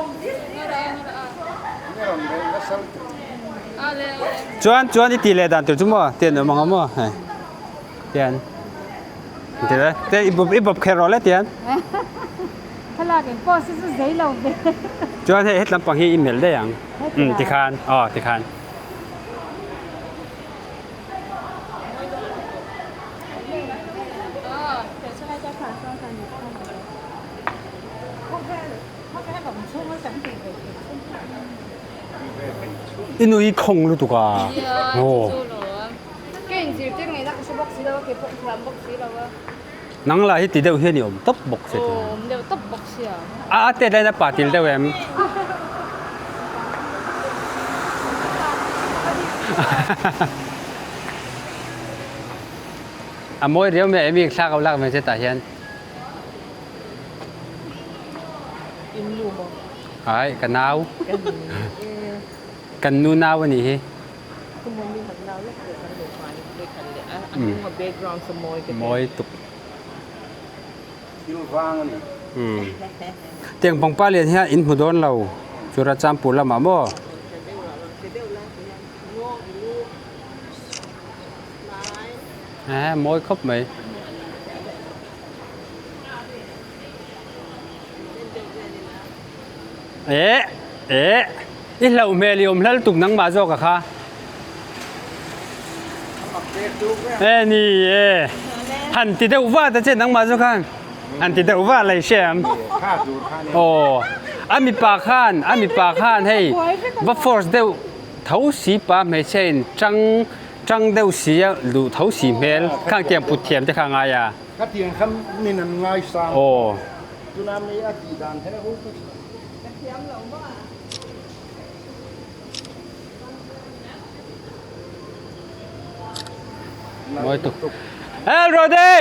Chuan chuan i tih leh dan tur chu maw tian awm ang a maw hei tian ti le te i bawp i bawp kher rawh le tian. Thlalak in post hi chu zei lo ve. Chuan hei hetlam pang hi i melh daih ang. Um tikhan aw tikhan. I nu hi khawng lutuk a. Aw. Nang lah hi ti deuh hian i awm tawp bawk si. A a tet laiin a pa til deuh em? A mawi riau mai em i thlak lo lak mai che tah hian. Ai ka nau. Kan nu nau a nih hi. Mawi tuk. Tiang pangpar lian hian in hmu dawn lo Churachandpur lamah maw? Eh mawi khawp mai. Eh eh i hlauh hmel i awm hlal tuk nangmah zawk a kha. E ni e han ti deuh va ta che nangmah chu khan han ti deuh va lei hriam aw a mipa khan a mipa khan hei va force deuh tho si pa hmeichhia in tang tang deuh si a duh tho si hmel khang tiang put thiam te kha a ngai a aw. Mawi tuk. El Rode!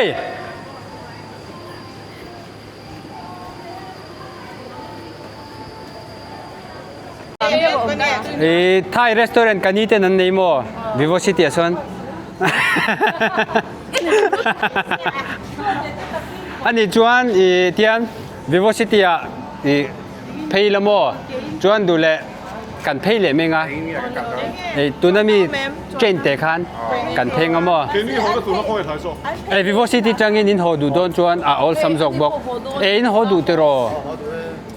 I Thai restaurant kan ni ten an nei maw? Vivo City ah chuan. Ani chuan i tian Vivo City ah i phei la maw? Chuan duh leh kan phei leh meng a ei tuna mi train te khan kan phei nga maw ei Vivo City tangin in haw duh dawn chuan a awlsam zawk bawk ei in haw duh tiraw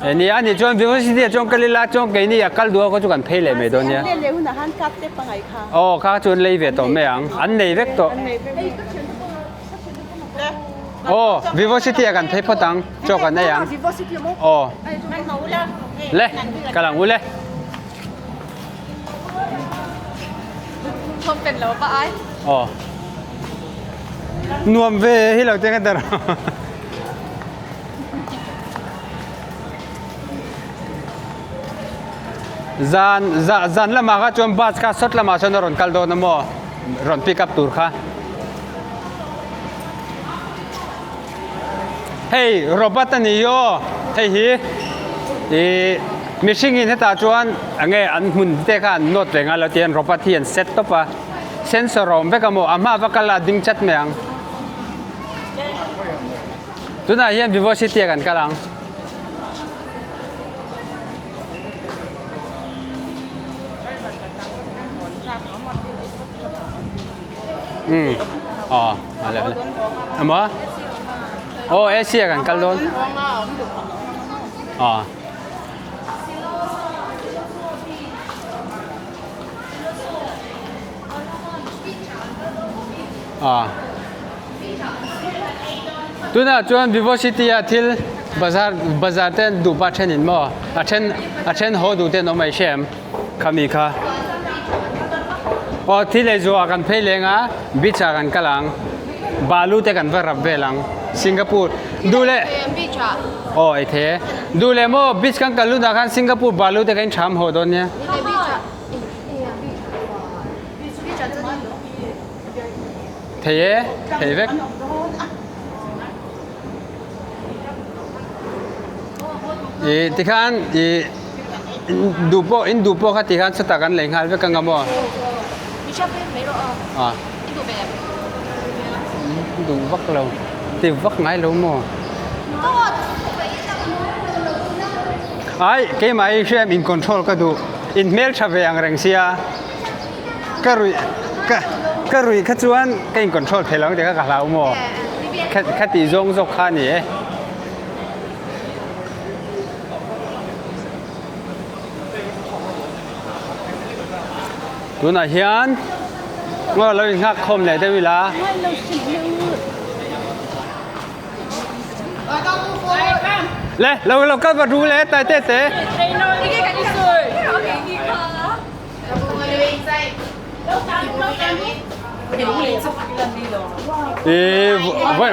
ei nia ani chuan Vivo City ah chuan kal ila chuan keini a kal duh ho kha chu kan phei leh mai dawn nia aw kha chu an lei ve tawh mai ang an nei vek tawh. Aw Vivo City ah kan phei phawt ang chaw kan ei ang. Aw le kal ang u le. Aw nuam ve hi lo te ka dar. Zan zan lamah kha chuan bus kha sawt lamah sawn a rawn kal dawn a maw rawn pick up tur kha. Hei robot a ni hi aw hei hi ih mihring in hetah chuan eng nge an hmun te kha an nawt reng a lo ti an robot hi an set tawp a sensor a awm vek a maw a hma va kal a ding chat mai ang tunah hian vivo city ah kan kal ang. Um aw ale ale emaw aw AC ah kan kal dawn aw aw tunah chuan vivo city ah thil bazar bazar te an duh pah thenin maw a then a then haw duh te an awm mai hrem. Khami kha aw thil ei zuah kan phei leng a beach ah kan kal ang balu te kan va rap vel ang Singapore duh leh aw ei thei e duh leh maw beach kan kal lut ah khan Singapore balu te kan in tham haw dawn nia thei e thei vek. Ih tikhan ih duh pawh in duh pawh kha tikhan chutah kan lei nghal vek ang a maw ah duh vak lo ti vak ngai lo maw ai keimah hi hriam in control ka duh in hmeltha ve ang reng sia ka ruih ka ka ruih kha chuan ka in control thei lo ang tih kha ka hlau maw kha kha tih zawng zawk kha a ni e. Tunah hian ngaw lo in nghak khawm leh deuh ila. Le lo lo kal va ru le tai te te.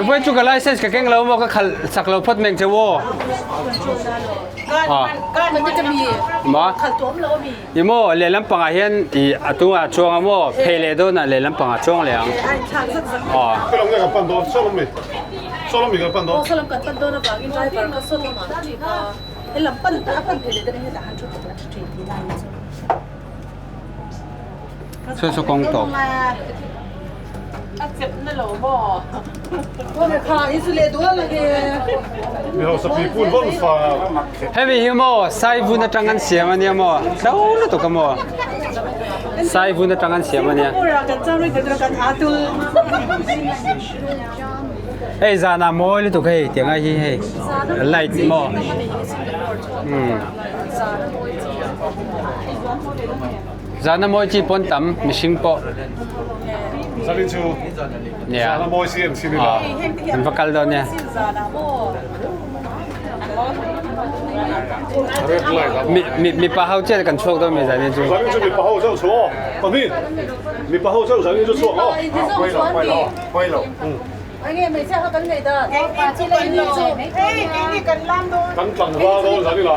Voi chu ka license ka keng lo maw ka khalh sak lo phawt meng che aw. Ma i maw lehlam pangah hian i a tungah chuang a maw phei leh dawnah lehlam pangah chuang leh ang. Saw saw kawng tawp. Hemi hi maw Saivun atang an siam ania maw hlo lutuk a maw Saivun atang an siam ania. Hei zanah mawi lutuk hei tiang ai hi hei light maw. Zana mawi chi pawn tam mihring pawh. Zanin chu zana mawi si an sin ila. An va kal dawn nia. Red light a. Mi mi mipa ho chiah kan chhuak dawn mi zanin chu. Zanin chu mipa ho chauh chhuak aw. Pahnih mipa ho chauh zanin chu chhuak aw. Pawi lo. Kan tlangval dawn zan ila.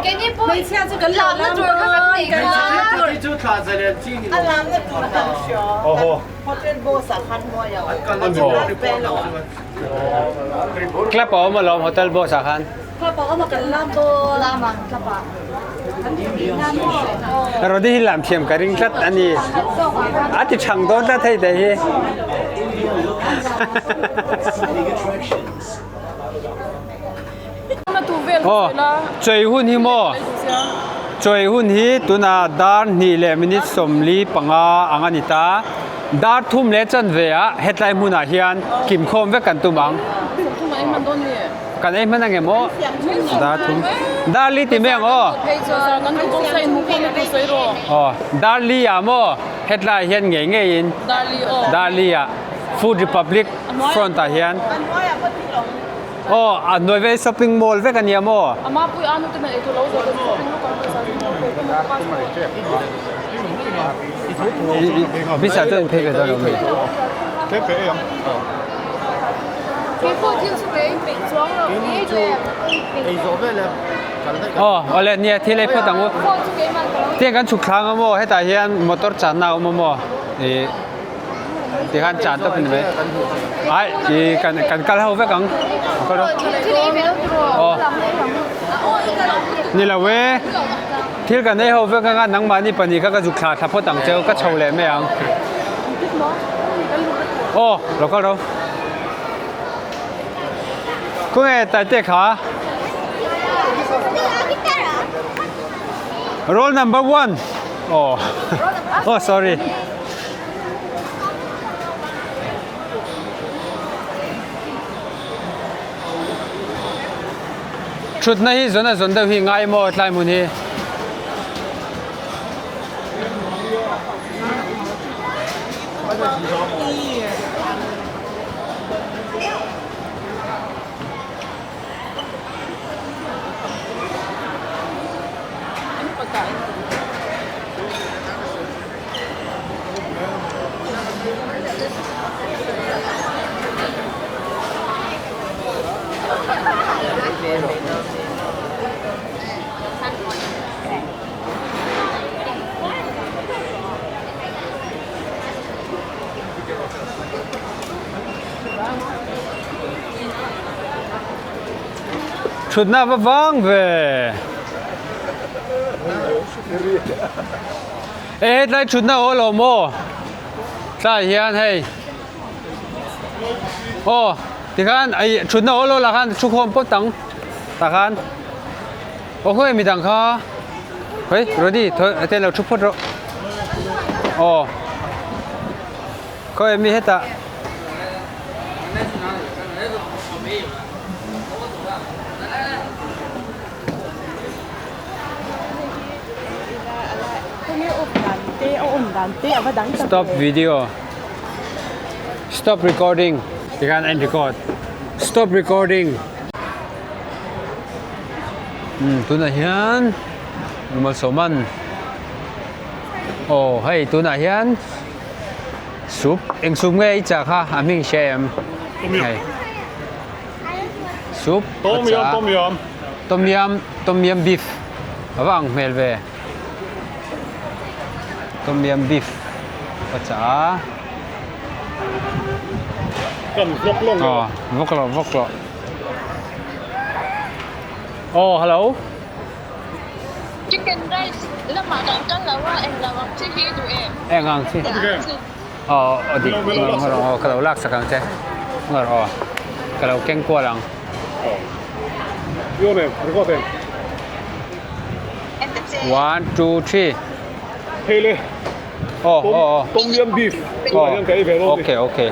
Awhaw. Club a awm alawm hotel boss ah khan. Rody hi lam thiam ka ring tlat a ni. A ti thang dawn tlat hei te hi. Aw chawei hun hi maw chawei hun hi tunah dar hnih leh minute 45 ang a ni ta. Dar thum leh chanve ah hetlai hmunah hian kimkhawm vek kan tum ang. Kan ei hman ange maw? Dar thum. Dar li ti mai ang aw. Aw, dar li ah maw hetlai hian ngei ngei in dar li ah Food Republic front ah hian. Aw a hnuai vel shopping mall vek a nia maw? Bisa chuan in phei ve dawn lo mi? Aw awle nia thil ei phawt ang u. Tiang kan chhuk thlang a maw hetah hian motor channa a awm a maw ih tikhan chan tawp a ni mai ai ih kan kan kal ho vek ang aw ni lo e thil kan ei ho vek anga nangmahni pahnih kha ka zuk thla thla phawt ang cheu ka chho leh mai ang aw lo kal ro. Khawnge Taite kha? Roll number 1. Oh. Oh, sorry. Thutna hi zawn a zawn deuh hi ngai maw tlai hmun hi. Thutna va vang ve. E hetlai thutna aw lo maw? Tlai hian hei. Aw tikhan ai thutna aw lo lah khan thu khawm pawt ang tah khan. Aw khawi midang kha hei ready te lo thu phawt rawh. Aw khawi mi hetah. Stop video Stop recording tikhan a in record Stop recording Umm tunah hian Malsawman aw hei tunah hian Soup eng soup nge i chah kha a hming hria em hei soup a chah Tom yam Tom yam Tom yam beef a va ang hmel ve Tom yam beef a chah a Kan vlog lawng aw vlog lo vlog lo aw hello. Chicken rice lamah kan kal lo a, eng lo ang chi hi i duh em? Eng ang chi? Aw aw dik ngaw rawh aw ka lo lak sak ang che ngaw rawh aw ka lo keng kual ang. One two three. Hei le. Aw aw aw. Tom yum beef. Tunah hian ka ei ve dawn. Okay okay.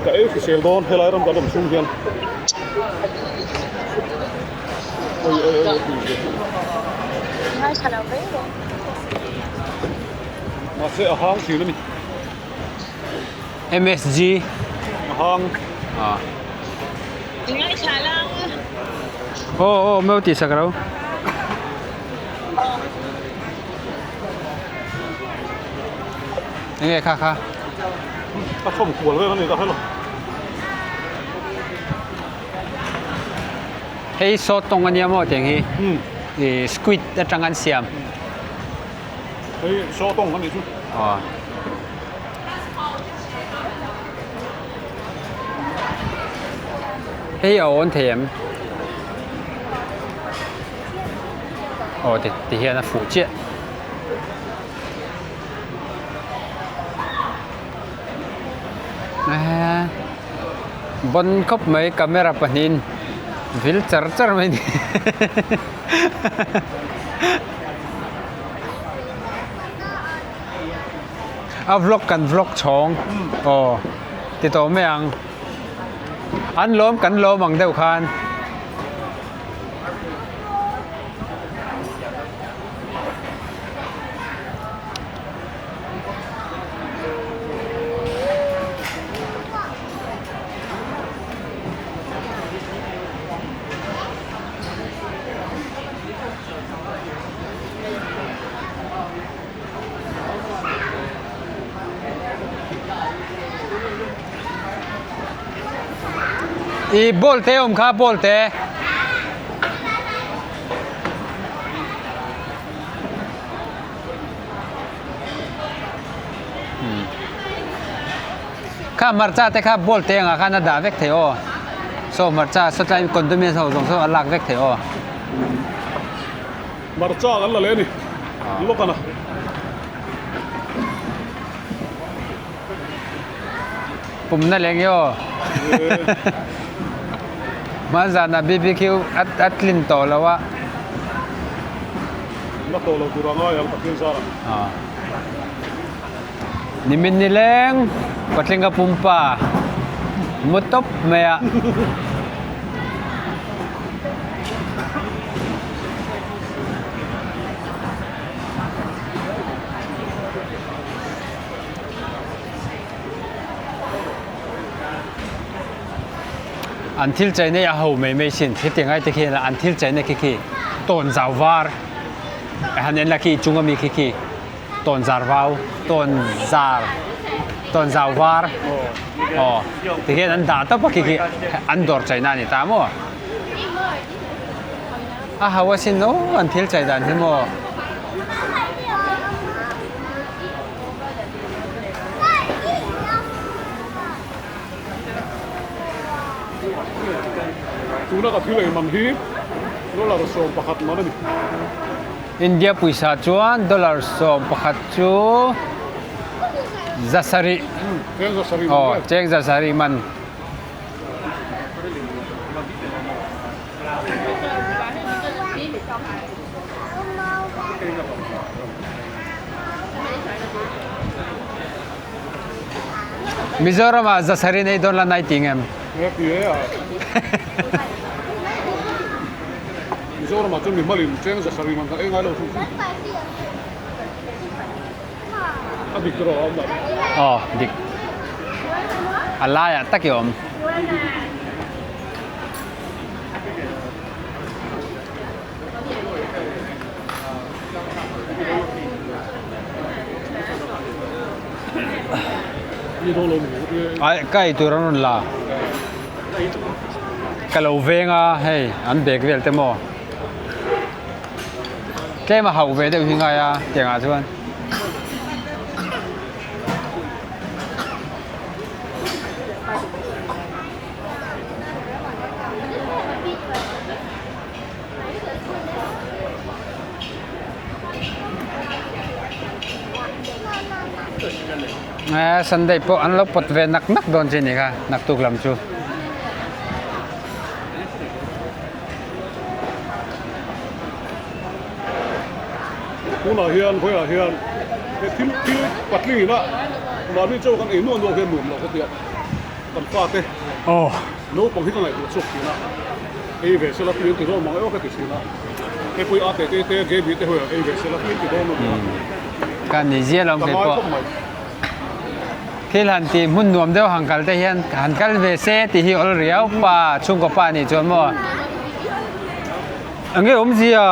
Ka ei hrisel dawn helai ram kan awm chhung hian. Mahse a hang thin a ni. MSG. A hang. Ah. Aw aw meu tih sak ro. Enge kha kha. A thawm kual vel a ni ka hre lo. Hei saw tawng a nia maw tiang hi ih squid atang an siam. Hei saw tawng a nih chu. Aw. Hei a awn thei em? Aw ti ti hian a fuh chiah. Bon khawp mai camera pahnihin vil char char mai ni a vlog kan vlog chhawng aw ti tawh mai ang an lawm kan lawm ang deuh khan. I ball te awm kha ball te. Kha hmarcha te kha ball te angah khan a dah vek thei aw. Saw hmarcha sawtlai condiments ho zawng zawng a lak vek thei aw. Hmarcha kan la leh a ni lawk a na. Pumna leng i aw. Hmanzana BBQ a tlin tawh lo a. Na tawh lo tur a ngai ang Pathian zarah. Nimin nileng patlinga pumpa mu tawp mai a. An thil chei nei a ho mai mai sin hetiang ai te khian an thil chei na khi khi tawn zau var han en la khi chung ami khi khi tawn zar vau tawn zar tawn zau var aw tikhian an dah tawp a khi khi an dawr chei na a ni ta maw a ho asin aw an thil chei dan hi maw. Tuna ka thil ei man hi dollar 11 man a ni. India pawisa chuan dollar 11 chu zasarih. Cheng zasarih man. Aw, cheng zasarih man. Mizoram ah zasarih nei dawn la nai ti ngem? Mizoram ah chuan mi hmalin cheng zasarih man kan ei ngai lo thung thung. A dik erawh a awm lo. Aw dik. A laiah tak i awm. Ai ka ei tur an rawn la ka lo veng a hei an bag vel te maw tlem a hauh ve deuh hi ngai a tiang ah chuan. Eh Sunday pawh an lo pawt ve nak nak dawn che ni kha naktuk lam chu. Tunah hian khawiah hian he thil thil patling ina mahni chaw kan ei nuah nuah hian nuam lo ka tia kan fate naupang hi ka ngaihtuah chhuak thin a ei ve sela tui an ti dawn mang erawh ka ti thin a hei pawh i a te te te Gaby te hawiah ei ve sela tui an ti dawn a nia Ka ni zia lo ka kei ngai pawh. khawp mai. Thil han tih hmun nuam deuh han kal te hian han kal ve se tih hi awl riau pa chhungkaw pa nih chuan maw eng nge awmzia.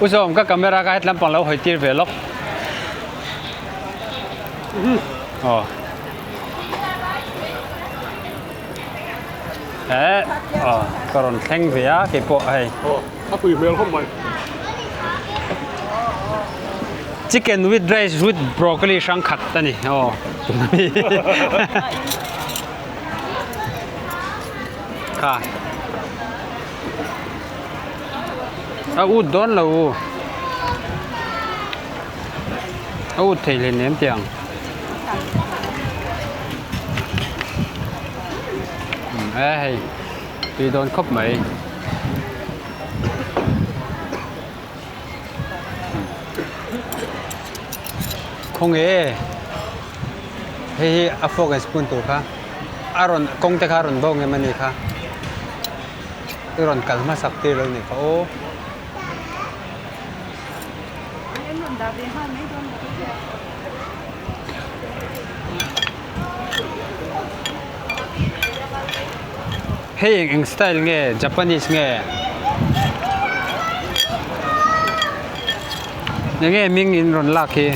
U Zawm ka camera kha hetlam pang lo hawi tir ve lawk. Aw. Eh, aw, ka rawn thleng ve a keipawh hei. Aw, a pui hmel khawp mai. Chicken with rice with broccoli hrang khat a ni. Aw. Kha. A ut dawn lo u. A ut thei hle nem tiang. E hei tui dawn khawp mai. Khawnge hei hi a fork and spoon tur kha a rawn kawng te kha a rawn bo ngem a ni kha. I rawn kal hmasak tir lo nih kha aw. Hei eng eng style nge Japanese nge? Enge hming in rawn lak hi?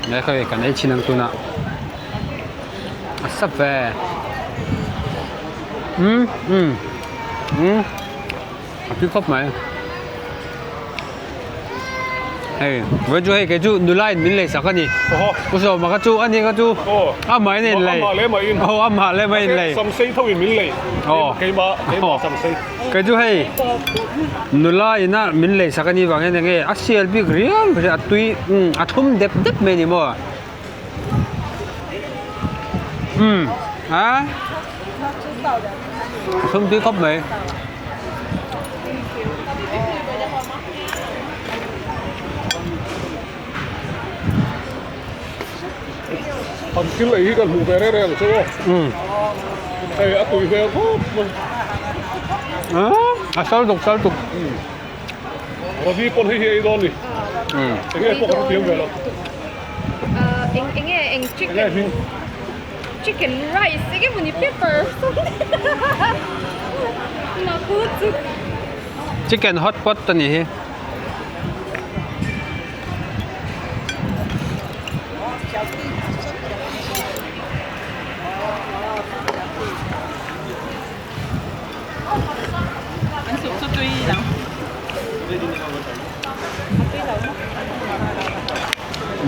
Nge khawi kan ei chin ang tunah a sap ve umm umm umm a tui khawp mai hei vawi chu hei kei chu nula in min lei sak a ni u sawma kha chu ani kha chu amah in a in lei aw amah leh mah in lei aw Kei chu hei nula ina min lei sak a nih vang hian enge a sial bik riau riau a tui umm a thlum dep dep mai a ni maw umm a a thlum tui khawp mai. An thil ei hi kan hmuh ve reng reng ang chu aw. Hei a tui hmel khawp mai. A sal tuk sal tuk. Ravi pawn hei hi ei dawn ni. Enge pawh kan thiam ve lo. Eng enge eng chicken chicken rice enge mawni pepper Chicken hot pot a nih hi.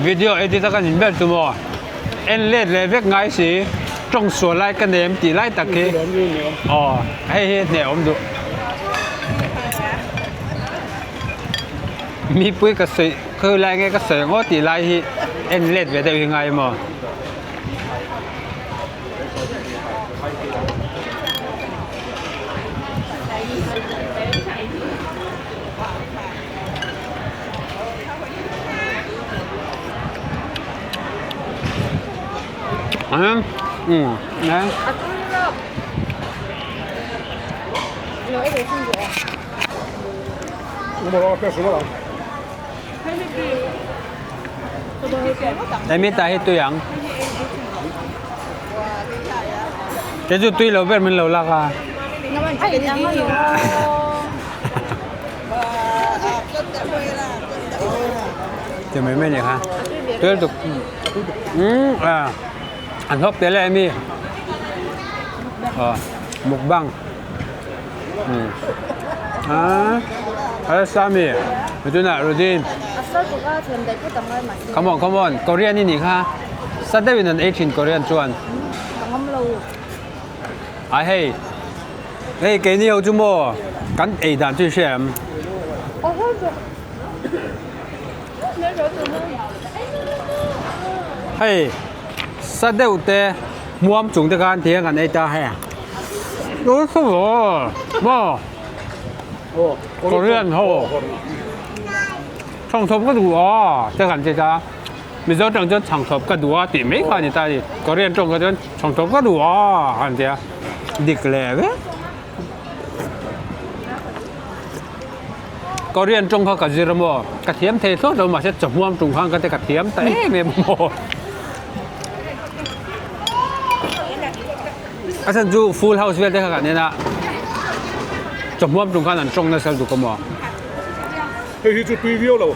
Video edit a kan in ber chu maw en let leh vek ngai si tawng sual lai ka nem tih lai tak hi aw hei hi hneh awm duh. Mipui ka sawi khawi lai nge ka sawi ang aw tih lai hi en let ve deuh hi ngai maw? Um um Emi ta hi tui ang. Te chu tui lo ber min lo lak a. Te mai mai ni kha. Tui tuk. Um à. An hawp te le emi. Ờ mukbang. Ah, Sami, tuna Rudin. Come on, come on. Korean i nih kha. Sa deuhin an ei thin Korean chuan. Ai hei. Hei keini ho chu maw kan ei dan chu i hria em? Hei sa deuh te hmuam chung te khan tiang kan ei ta hei maw Korean ho chhawng thawp ka duh a te kan ti ta Mizo tawng chuan chhawng thawp ka duh a tih mai kha a ni ta a ni Korean tawng kha chuan chhawng thawp ka duh a an ti a dik leh vek. Korean tawng kha ka zir a maw? Ka thiam thei thlawt lo mahse chawhmuam tum khan ka te ka thiam ta em em a maw? A chhan chu full house vel te kha kan en a, chawhmuam tum khan an tawng nasa lutuk a maw? Hei hi chu tui viau lo.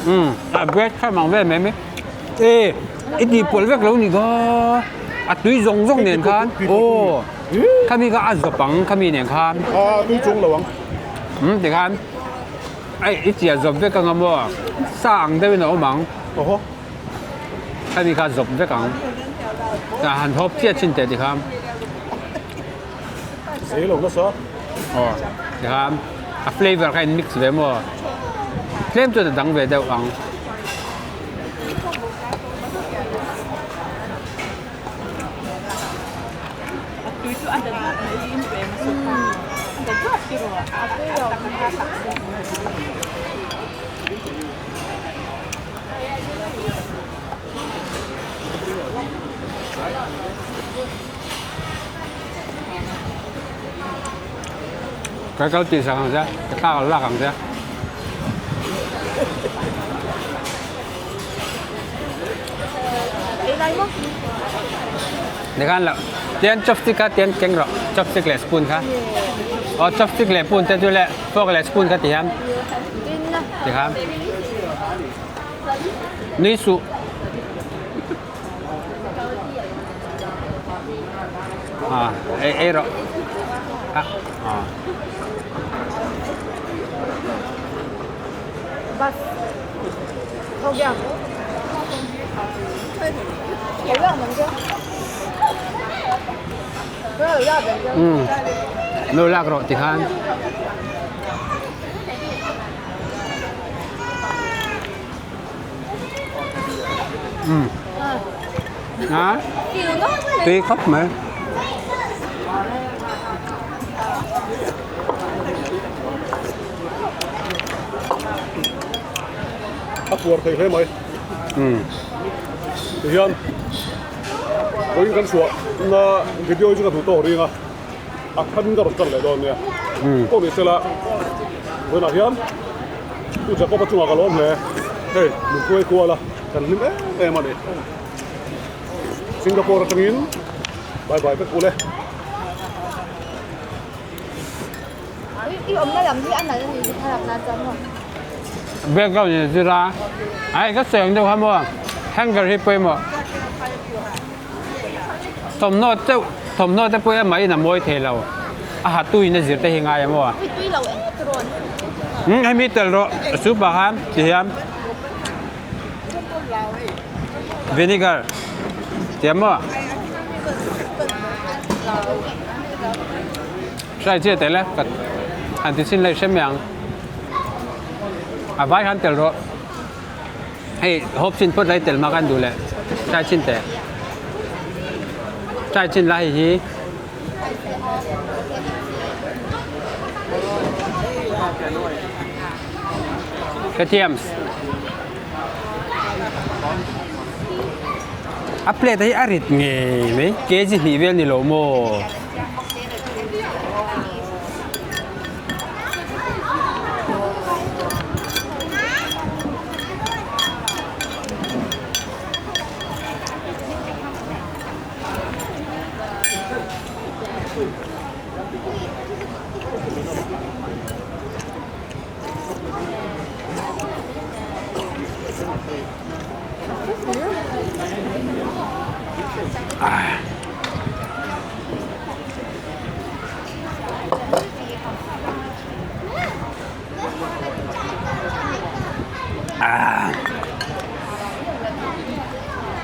Umm a bread kha mang vel mai mai. E i tih pawlh vek lo ni ka a tui zawng zawng nen khan aw khami kha a zawp ang khami nen khan. A tui chung lo ang. Umm tikhan ai i chiah zawp vek ang a maw sa ang deuhin a awm ang. Awhaw. Khami kha zawp vek ang. Tah han hawp chiah chin teh tikhan. Zei lo nasa. Aw tikhan a flavour kha in mix ve maw tlem chuan a dang ve deuh ang. Ka kal tih sak ang che, ka thla ka lak ang che. Nikhan lo, tian chopstick kha tian keng rawh, chopstick leh spoon kha. Aw chopstick leh spoon te chu le fork leh spoon kha ti hian. Ti khan. Nui suh. À, ei ei rawh. Ah, ah. Bus. Thawk Ừ. Lo lak rawh ti khan. Umm a tui khawp mai a puar thei hle mai umm tihian vawiin kan chhuah na video hi chu ka duh tawk ring a a khan ka rawn kal leh dawn nia pawh ni sela vawiinah hian Pu Jacob-a chungah ka lawm hle hei min hruai kual a kan hlim em em a ni Singapore atangin bye bye vek ule. I awmna lam hi a nalh a ni hi thlalak nan chuan maw? Background in a zir a ai ka sawi ang deuh kha maw hanger hi pawimawh thawmhnaw deuh thawmhnaw te pawh hi amah in a mawi thei lo a ha tu in a zir te hi ngai a maw umm hemi tel rawh soup ah khan ti hian vinegar tia maw hrai chiah tel e ka han ti chhin leh hrem mai ang a vai khan tel rawh. Hei hawp chin phawt lai tel mak an duh leh try chin teh try chin la hei hi hrethiam a plate hi a rit ngei mai kg hnih vel ni lo maw.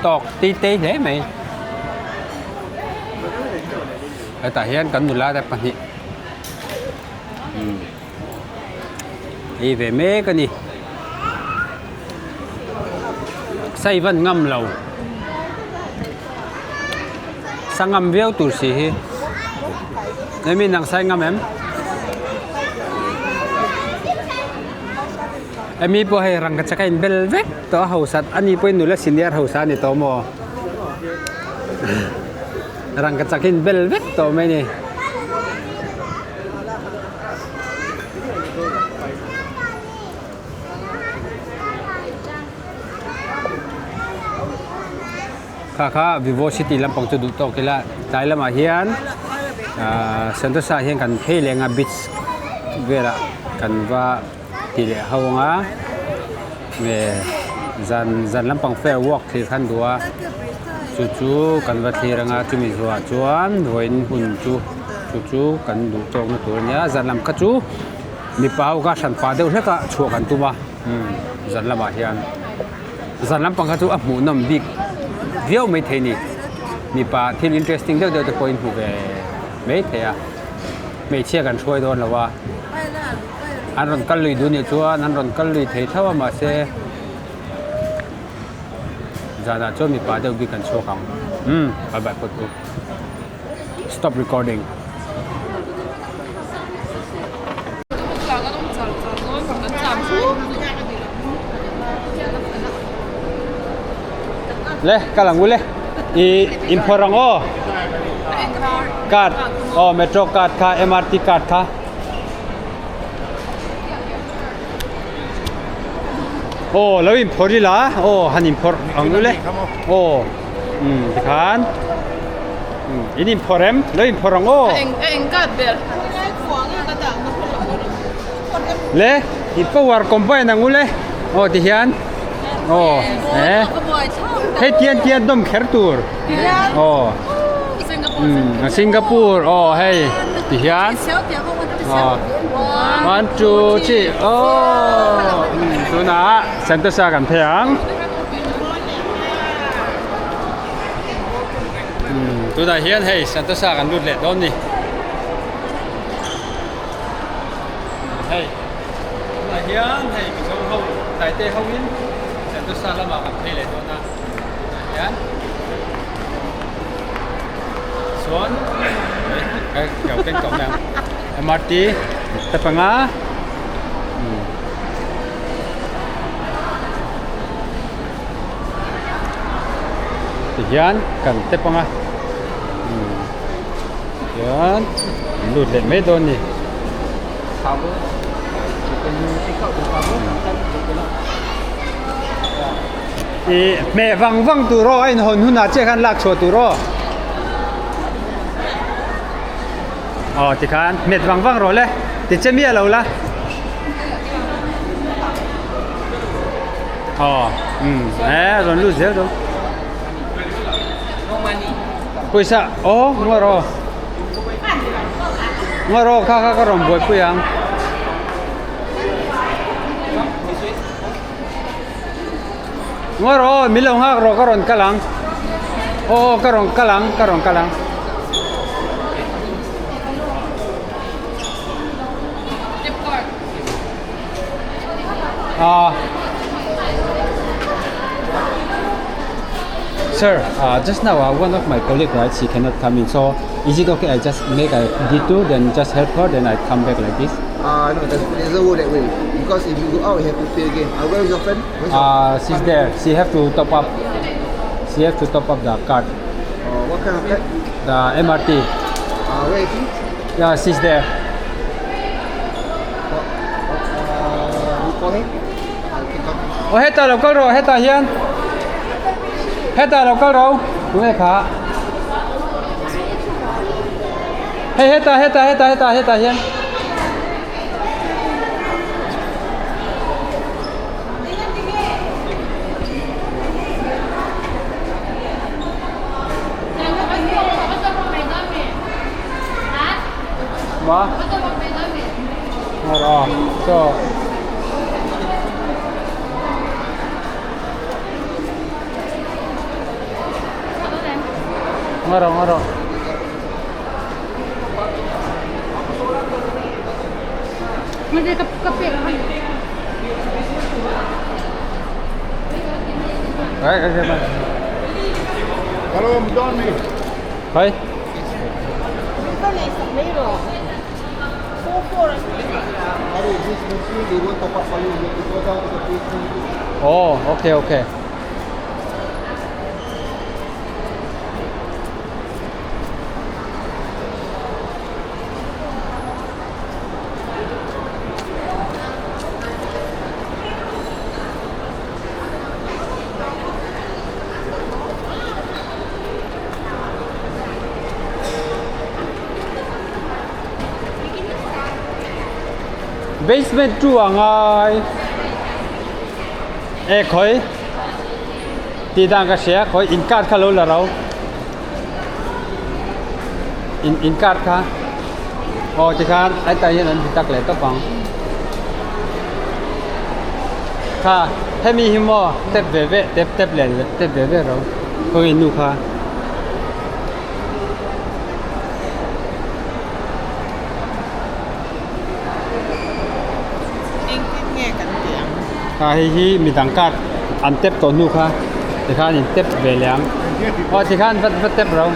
Tawk ti tei hle mai hetah hian kan nula te pahnih ei ve mek a ni saivan ngam lo. Sangam viau tur si hi. Emi nang sai ngam em? Emi pawh hei rangka chak a in bel vek tawh a hausa ani pawhin nula senior hausa a ni tawh maw? Rangka chak in bel vek tawh mai ni. Kha kha Vivo City lampang chu duh tawk ila tlai lamah hian ahh Sentosa ah hian kan phei leh anga beach velah kan va ti leh ho anga nge zan zan lampang fair walk thlir khan duh a chu chu kan va thlir anga chumi zuah chuan vawiin hun chu chu chu kan duh tawkna tur a nia zan lam kha chu mipa ho kha hran pah deuh hlek a chhuah kan tum a umm zan lamah hian. Zan lampang kha chu a hmuhnawm bik viau maithei a ni. Mipa thil interesting deuh deuh te pawhin hmu ve maithei a, hmeichhia kan hruai dawn lo a, an rawn kal lui duh nih chuan an rawn kal lui thei tho a mahse zanah chuan mipa deuh bik an chhuak ang umm bye bye phawt u stop recording. Le kal ang u le i inphawrh ang aw card aw metro card kha mrt card kha aw lo inphawrh ila aw han inphawrh ang u le aw umm tikhan in inphawrh em lo inphawrh ang aw Le i power combine ang u le aw ti hian aw he hei tian tian dawm kher tur aw umm Singapore aw hei ti hian aw one two three aw tunah Sentosa kan phei ang tunah hian hei Sentosa kan lut leh dawn a ni. Hei tunah hian hei Mizo ho Taite ho in Sentosa lamah kan phei leh dawn a tunah hian chuan hei ka lo keng tawh mai ang MRT te panga tihian kan tep anga Chuan lut leh mai dawn ni. Ih hmeh vang vang tur aw a inhawn hunah chiah khan lak chhuah tur aw. Aw tikhan hmet vang vang rawh le ti che miah lo la. Aw umm e rawn lut zel dawn. Pawisa aw ngaw rawh ngaw rawh kha kha ka rawn buaipui ang ngaw rawh min lo nghak rawh ka rawn kal ang aw ka rawn kal ang ka rawn kal ang. Ah Sir, uh, just now uh, one of my colleague, right, she cannot come in. So is it okay I just make a detour, then just help her, then I come back like this? Uh, no, it doesn't work that way. Because if you go out, you have to pay again. Uh, where is your friend? Where's your uh, she's there. She have to top up. She have to top up the card. Uh, what kind of card? The MRT. Uh, where is she? Yeah, she's there. Aw hetah lo kal rawh hetah hian hetah lo kal rawh tunge kha hei hetah hetah hetah hetah hetah hian. Ma So Ngaro ngaro Hello, Donny. Hi. Oh, okay, okay. Basement 2 ah ngai e khawi tih dan ka hria khawi in card kha lo la ro in in card kha aw tikhan hetah hian an ti tak leh tawp ang kha hemi hi maw tap ve ve tap tap leh tap ve ve ro khawi nu kha. Engtin nge kan tih ang? Kha hei hi midang card an tap tawh hnu kha tikhan in tap ve leh ang. Aw tikhan va va tap ro.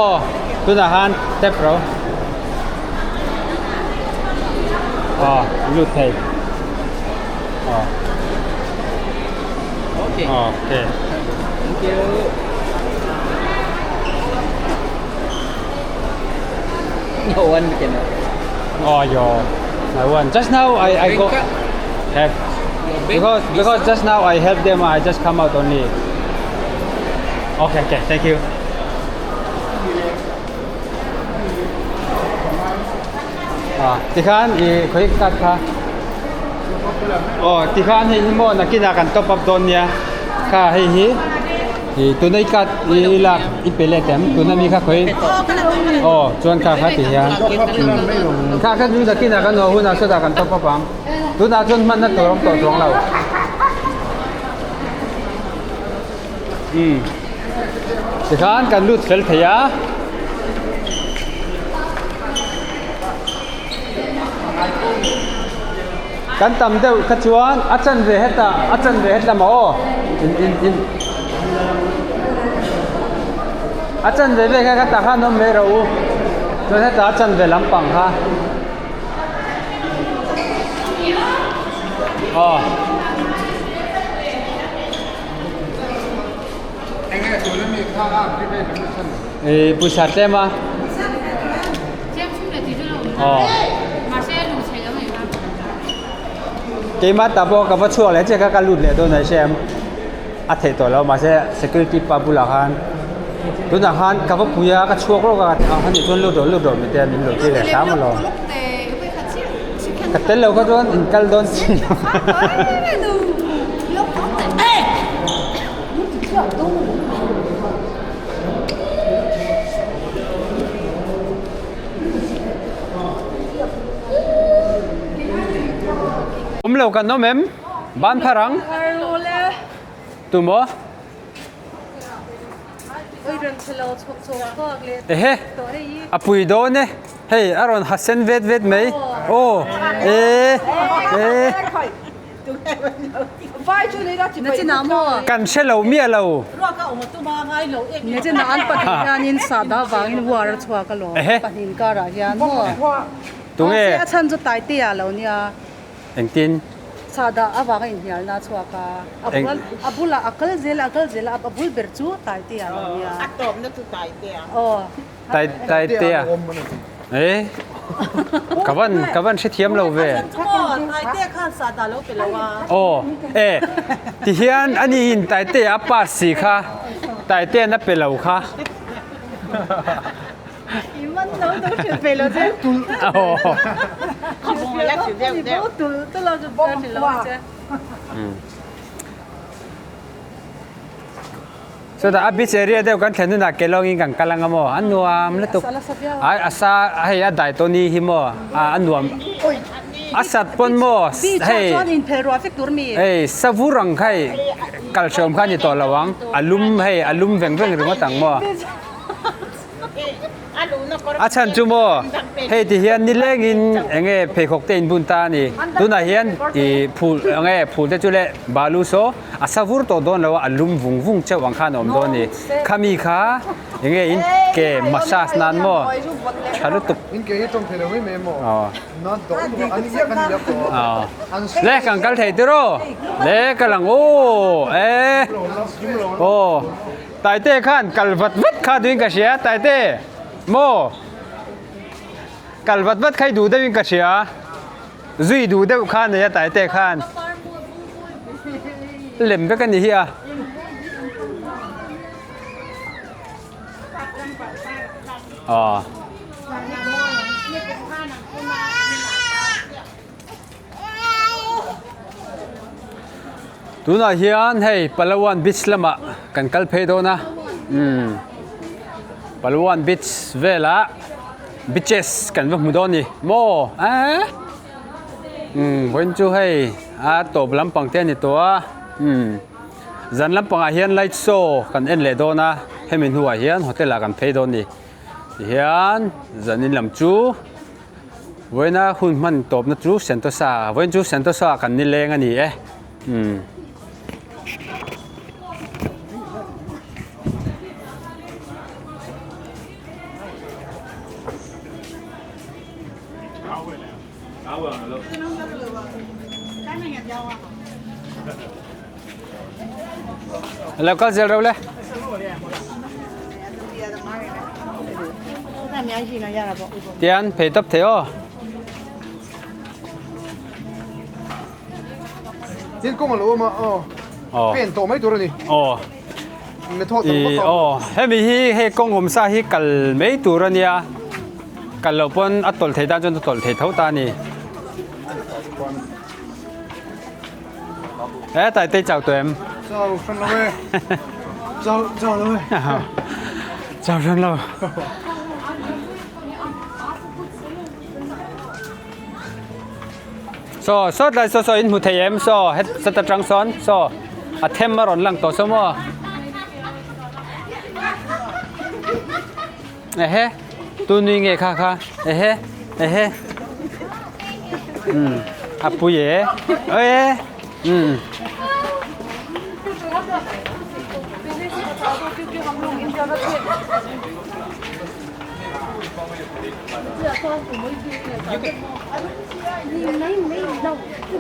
Aw tunah khan tap ro. Aw lut thei. Aw. Okay. Okay. Thank you. No one can. Oh, your my one. Just now I I go have because because just now I help them. I just come out only. Okay, okay. Thank you. Ah, tikhan i khawi card kha. Aw tikhan hei hi maw nakinah kan top up dawn nia kha hei hi ih tuna i card i lak i pe let em tuna mi kha khawi aw chuan kha kha ti hian kha kha chu nakinah kan haw hunah sawtah kan top up ang tunah chuan hmanna tur a awm tawh chuang lo umm tikhan kan lut fel thei a. Kan tam deuh kha chuan a chanve hetah a chanve het lamah aw in in in a chanve vel kha khatah khan awm mai rawh u chuan hetah a chanve lampang kha aw. Ih pawisa tlem a. Keimah ta pawh ka va chhuak leh chiah kha ka lut leh dawn a hriam a theih tawh lo mahse security pa bulah khan tunah khan ka va pui a ka chhuak rawk a a nih chuan lut rawh lut rawh mite min lo ti leh hram alawm ka tel lo kha chuan in kal dawn si lo. Awm lo kan awm em? Ban phar ang. Tu maw? Ehe a pui dawn e hei a rawn ha sen vet vet mai aw e e. Kan hre lo miah lo. Ehe. Tunge? Engtin? Tai tai te a e ka van ka van hrethiam lo ve aw e ti hian ani in tai te a pass si kha tai te an a pe lo kha Chutah a beach area deuh kan thlen hunah kelawngin kan kal anga maw a nuam lutuk ai a sa hei a dai tawh ni hi maw a nuam a sat pawn maw hei hei savur ang kha hei kal hreawm kha a ni tawh lo ang a lum hei a lum veng veng ringawt ang maw. A chhan chu maw hei ti hian nilengin eng nge pheikhawk te in bun ta a ni tunah hian ih phul eng nge phul te chu le balu saw a sa vur tawh dawn lo a a lum vung vung chauh ang khan a awm dawn a ni khami kha eng nge in ke massage nan maw tha lutuk aw le kan kal thei tiraw le ka lang aw e aw. Taite khan kal vat vat kha duhin ka hria Taite maw kal vat vat kha i duh deuhin ka hria zui duh deuh kha nei a Taite khan lem vek a ni hi a. Aw. Tunah hian hei Palawan beach lamah kan kal phei dawn a umm Palawan beach velah beaches kan va hmu dawn a ni maw eee umm vawiin chu hei a tawp lampang te a ni tawh a umm zan lampangah hian light show kan en leh dawn a hemi hnuah hian hotel ah kan phei dawn a ni tihian zanin lam chu. Vawiina hun hman tawpna chu Sentosa vawiin chu Sentosa ah kan nileng a ni e umm. Lo kal zel ro le. Tian phei tawp thei aw. Tin kawng a lo awm a aw. Pen tawh mai tur a ni. Aw. Aw hemi hi hei kawng awm sa hi kal mai tur a nia. Kal loh pawn a tawlh thei tan chuan a tawlh thei tho ta a ni. E tai tei chau tawh em? Chau hran lo e. Chau chau lo e. Chau hran lo. So sawt lai saw saw in hmu thei em saw het sat atang sawn saw a them a rawn lang tawh saw maw. Ehe tu nui nge kha kha ehe ehe um a pui e e um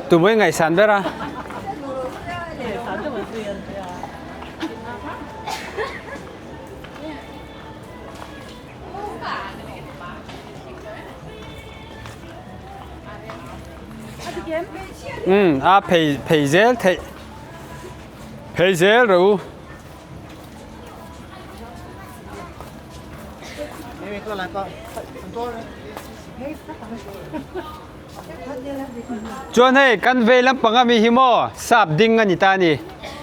tu mới ngày sàn ber a Um a phei phei zel theih phei zel rawh u. Chuan hei kan vei lampang ami hi maw sap ding a ni ta a ni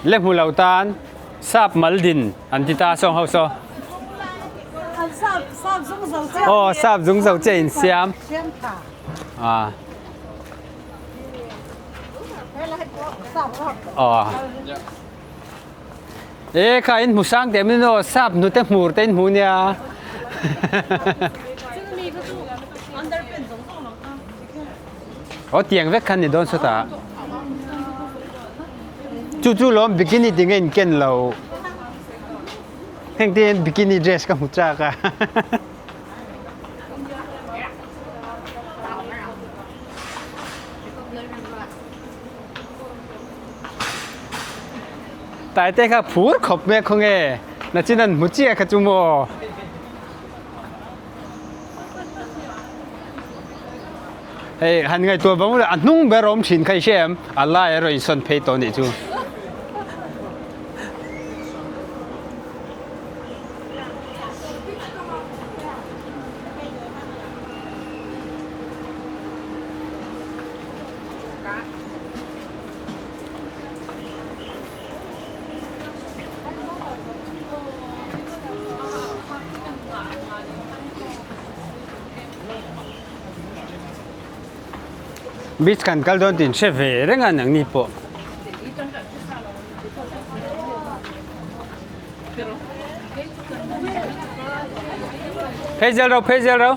le hmu lo tan sap mal din an ti ta sawng ho saw aw sap zung zo che in siam a aw e kha in hmu sang te min aw sap hnute hmur te in hmu nia aw tiang vek khan ni dawn sawtah Chu chu lawm bikini ti nge in ken lo. Heng te hian bikini dress ka hmu chak a. Taite kha phur khawp mai a khawnge nachin an hmu chiah kha chu maw. Hei han ngaihtuah vang a hnung ber awm thin kha i hria em? A lai a rawn insawn phei tawh nih chu. Beach kan kal dawn tih in hre ve reng a nangni pawh. Phei zel ro phei zel ro.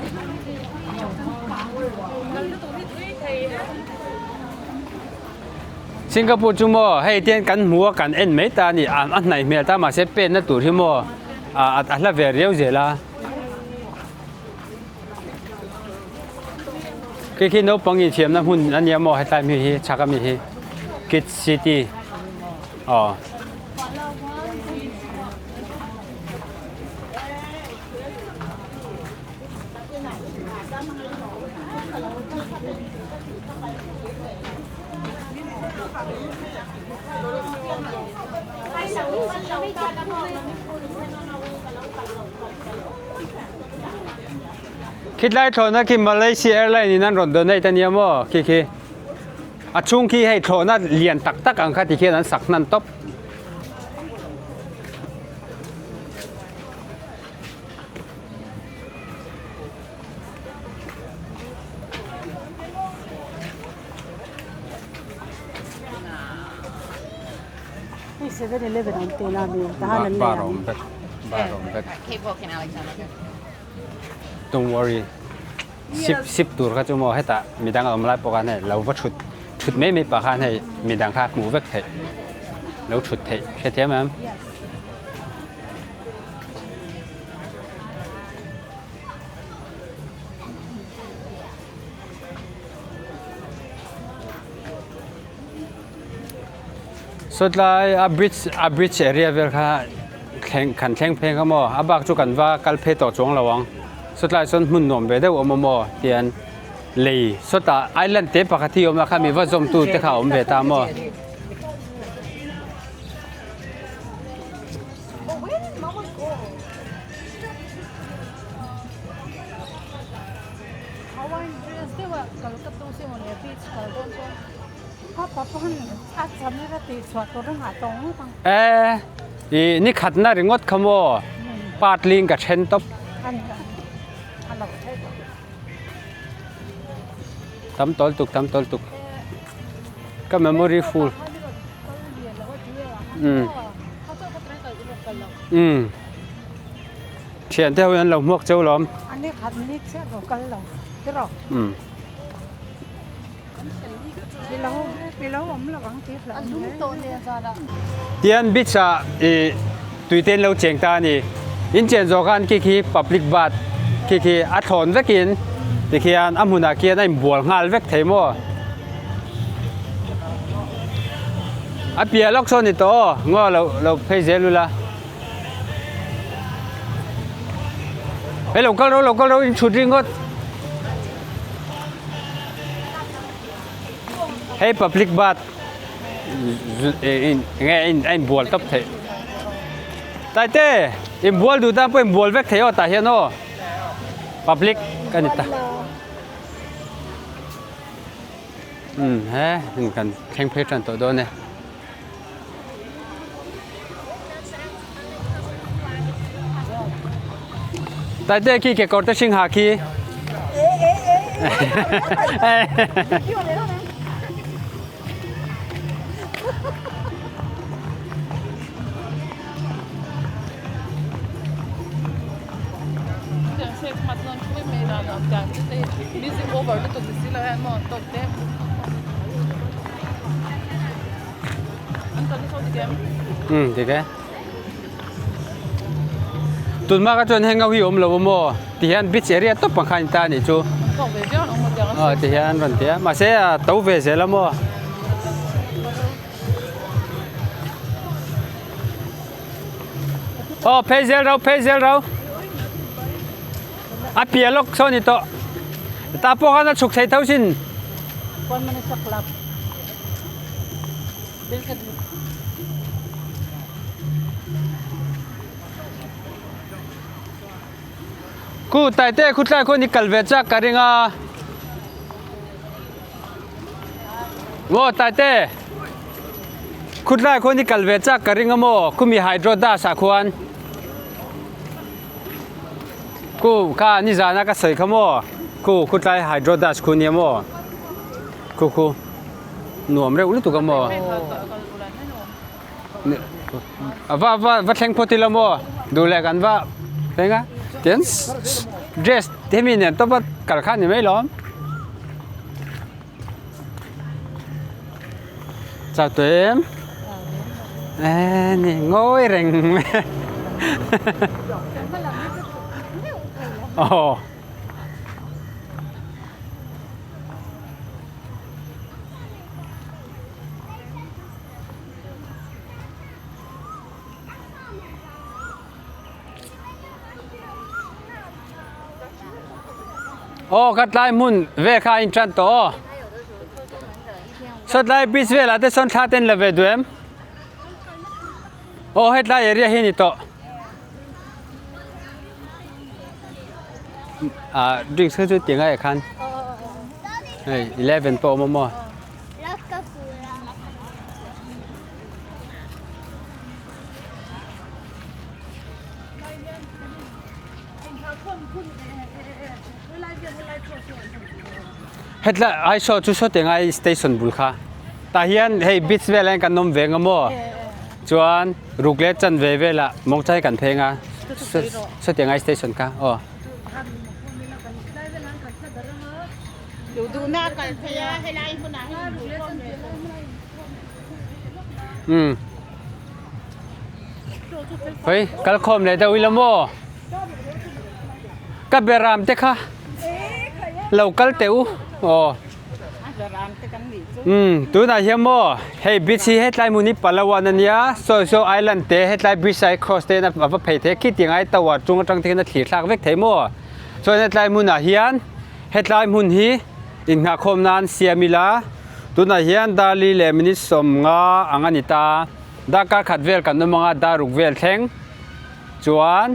Singapore chu maw hei tian kan hmu a kan en mai ta a ni a hnaih hmel ta mahse penna tur hi maw a hla ve riau zel a. Khi khi naupang inthiamna hmun a nia maw hetlai mi hi chhak ami hi Kids City aw. Khitlai thlawhna khi Malaysia Airline in an rawn donate a nia maw khi khi. A chhung khi hei thlawhna lian tak tak ang kha ti khian an sak hnan tawp. Hei 7-Eleven awm teh la mi tahan an nei ang. Bar awm vek. Don't worry. Sip sip tur kha chu maw hetah midang a awm lai pawh khan hei lo va thut thut mai mai pah khan hei midang kha hmuh vek theih lo thut theih hrethiam em? Sawtlai a bridge a bridge area vel kha thleng kan thleng pheng kha maw a bak chu kan va kal phei tawh chuang lo ang sawtlai sawn hmun nuam ve deuh a awm a maw tian lei sawtah island te pakhat hi a awm a khami va zawm tu te kha a awm ve ta maw. E i ni khatna ringawt kha maw partling ka then tawp tam tawl tuk tam tawl tuk ka memory full um um thian te ho in an lo hmuak cheu lawm um. Tian beach ah i tuite an lo cheng ta a ni. In chen zawh khan khi khi public bath khi khi a thlawn vekin tikhian a hmunah khian a inbual nghal vek thei maw. A piah lawk sawn ni tawh aw ngaw lo lo phei zel ula. Hei lo kal ro lo kal ro in chhut ringawt. Hei public bath nge a inbual tawp theih Taite inbual duh tan pawh inbual vek thei aw tah hian aw public a ni ta um he kan thleng phei tan tawh dawn e. Taite khi kekawr te hring ha khi. Um dik e tunhma kha chuan heng ho hi awm lo a maw ti hian beach area tawp ang kha a ni ta a nih chu aw ti hian an rawn ti a mahse a to ve zel a maw aw phei zel ro phei zel ro a piah lawk sawn ni tawh tah pawh khan a chhuk thei tho sin. Ku Taite khutlai khuan i kal ve chak ka ring a. Maw Taite khutlai khuan i kal ve chak ka ring a maw khumi hydro das ah khuan. Ku kha nizan a ka sawi kha maw khu khutlai hydro das khu nia maw khu khu. Nuam reuh lutuk a maw? Va va va thleng phawt ila maw? Duh leh kan va thleng a. Tian dress hemi nen tawpa kal kha ni mai lawm. Chau tawh em? E ni ngawi reng mai. Aw. Aw ka tlai hmun vel kha a intan tawh aw. Sawtlai beach velah te sawn thla te an la ve duh em? Aw hetlai area hi a ni tawh. Ah drinks kha chu ti ngai ah khan hei 11 pawh a awm a maw. Hetlai Aizawl chu saw tingai station bul kha tah hian hei beach velah hian kan awm ve ang maw chuan ruk leh chanve velah mawngchai kan pheng a saw tingai station kha aw. Umm hei kal khawm leh deuh ila maw ka beram te kha lo kal teh u aw umm tunah hian maw hei beach hi hetlai hmun hi Palawan ania sawi saw island te hetlai bridge a cross te hian a va phei thei a khiti ngai tower chung atang te hian a thlir thlak vek thei maw chuan hetlai hmunah hian hetlai hmun hi inngahkhawm nan siam ila. Tunah hian Darli leh minute 50 ang a ni ta. Darkar khat vel kan awm anga dar ruk vel thleng chuan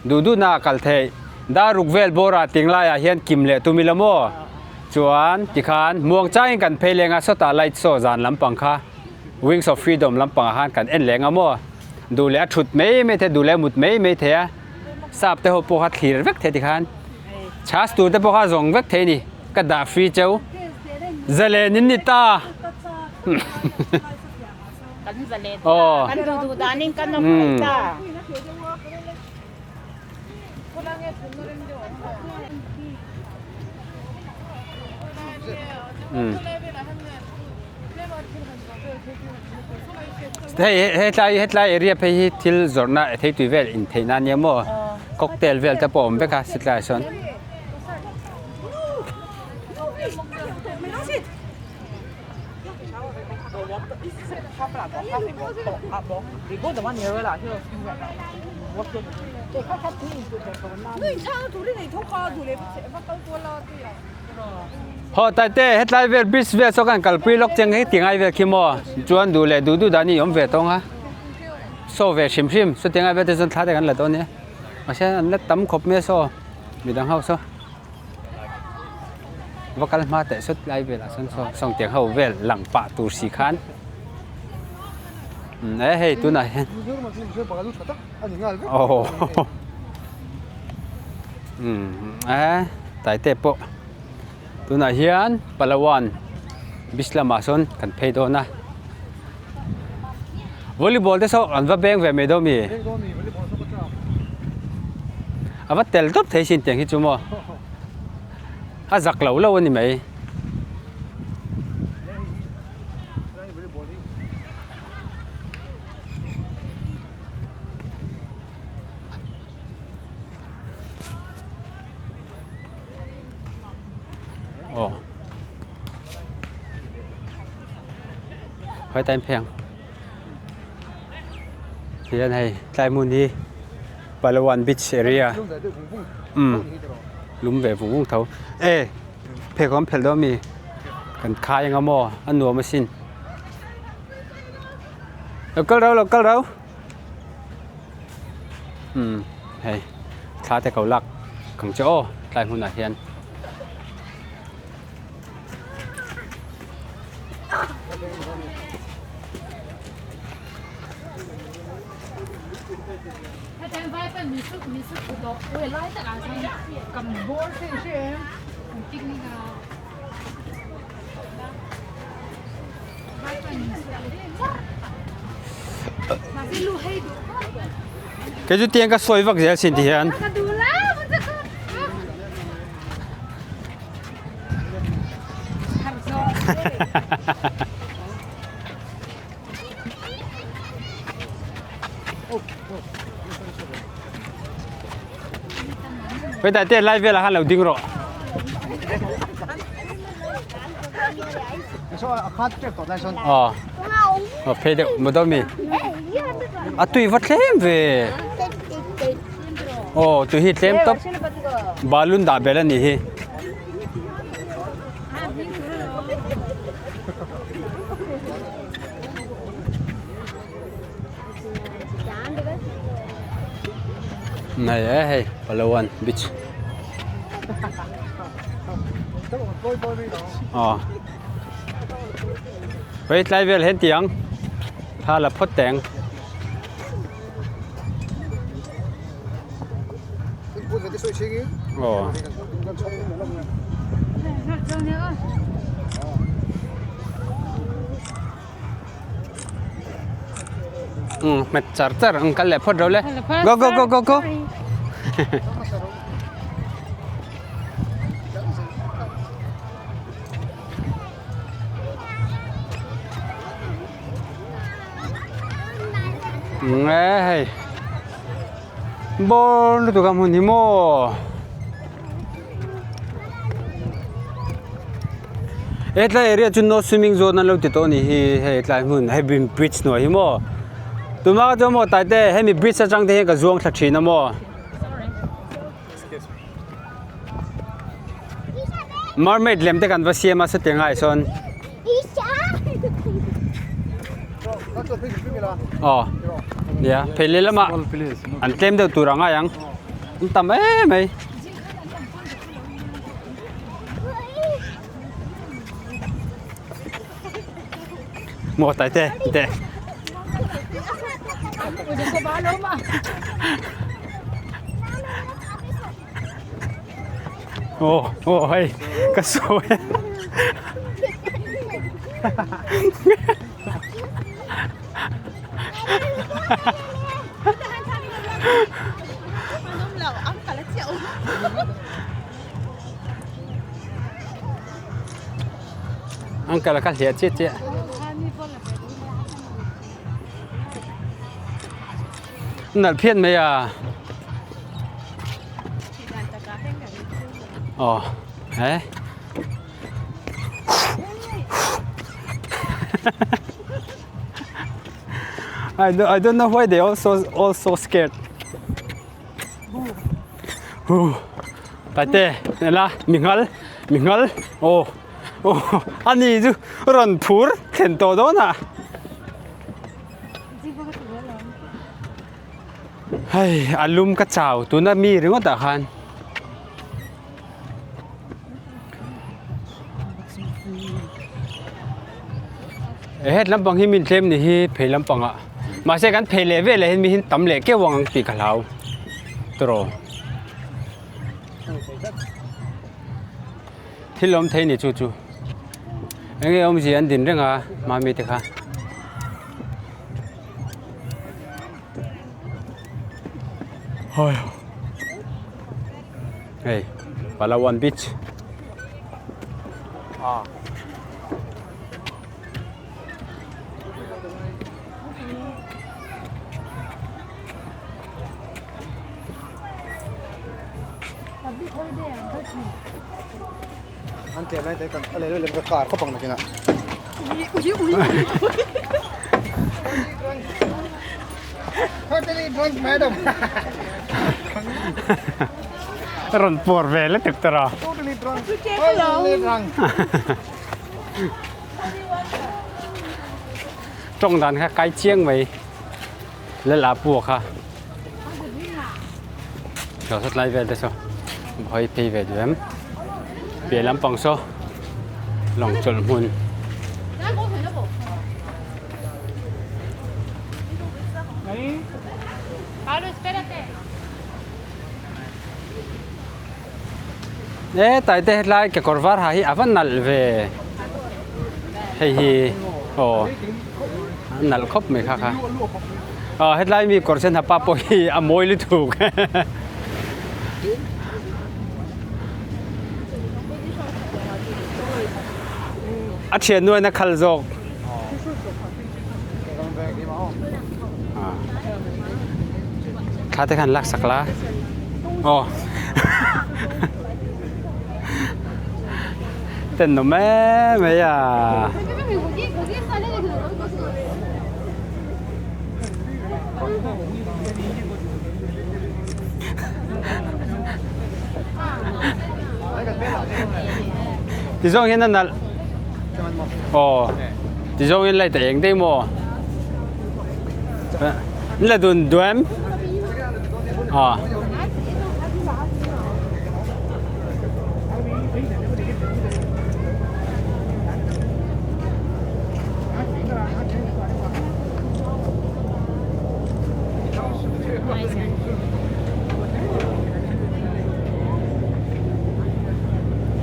duh duhna a kal theih. Dar ruk vel bawrah ting laiah hian kim leh tum ila maw? Chuan tikhan muang changin kan phei leng a sawtah light show zan lampang kha Wings of Freedom lampangah khan kan en leng a maw? Duh leh a thut mai mai thei a, duh leh a mut mai mai thei a, sap te ho pawh kha thlir vek thei tikhan chhas tur te pawh kha zawng vek thei a ni. Ka dah free cheu. Zalen in ni ta. Kan zalen ta. Kan duh duh dan in kan awm thei ta. Hei hetlai hetlai area phei hi thil zawrhna thei tui vel intheihna ania maw cocktail vel te pawh a awm vek a sitlaiah sawn. Haw Taite hetlai vel bridge vel saw kan kalpui lawk cheng hi ti ngai vel khi maw chuan duh leh duh duh dan hi awm ve tawng a saw ve hrim hrim chuti ngai vel te chuan thla te kan la dawn nia mahse an la tam khawp mai a saw midang ho saw. Va kal hma teh sawt lai velah sawn saw sawngtiang ho vel lang pah tur si khan umm e hei tunah hian aw umm e taite pawh tunah hian Palawan beach lamah sawn kan phei dawn a volleyball te saw an va beng ve mai dawn mi a va tel tawp thei sin tiang hi chu maw a zak lo lo a ni mai. Aw Khawih time phei ang Tihian hei tlai hmun hi Palawan beach area umm lum ve vung vung tho e pheikhawk an phelh dawn ami kan khai anga maw a nuam asin lo kal rau lo kal rau. Umm hei thla te ko lak ang che aw tlai hmunah hian. Kei chu tiang ka sawi vak zel sin ti hian. Hei tai te lai velah khan lo ding rawh. Aw. Aw phei deuh maw dawn mi. A tui va tlem ve. Aw tui hi tlem tawp. Balun dah belh a nih hi. Này ấy hay Palawan Beach. Aw. Hei tlai vel hian tiang thla la phawt teng. Aw. Um hmet char char ang kal leh phawt ro le. Go go go go go. Nge hei bawr lutuk a hmun hi maw hetlai area chu no swimming zone an lo ti tawh a nih hi hei tlai hmun hei bridge hnuai hi maw tunah chuan maw tate hemi bridge atang te hian ka zuang thla thin a maw. Mermaid lem te kan va siam a sawti ngaiah sawn aw nia phei leh lamah an tlem deuh tur a ngai ang an tam em mai. Maw tai te te. Aw aw hei ka sawi Uncle ka hliah chiah chiah. Nalh phian mai a. Aw he. I don't, I don't know why they also all so scared. Taite ela mi ngal mi ngal aw aw ani chu rawn phur thlen tawh dawn a hei a lum ka chau tuna mi ringawt ah khan. Het lampang hi min tlem ni hi phei lampang ah mahse kan phei leh vel ah hian mi hi tam leh keuh ang tih ka hlau tawh thil awm thei ni chu chu eng nge awmzia an din reng a mami te kha. Hei Palawan beach An tlem lai te kan a leh leh ka car khawp ang nakin ah. Totally drunk madam. Rawn puar ve le tuk tawh a. Totally drunk. Totally drunk. Tawng dan kha kai chiang mai le la pua kha. Lo sat lai vel te saw hawi phei ve duh em piah lampang saw lawng chawlh hmun. E taite hetlai kekawr var ha hi a va nalh ve hei hi aw a nalh khawp mai kha kha aw hetlai mi kawr sen ha pa pawh hi a mawi lutuk a thian nuain a khal zawk. Thla te khan lak sak la aw ten nawm em mai a. Ti zawng hian a nalh. Aw ti zawng in light a eng daih maw an la dun duam aw.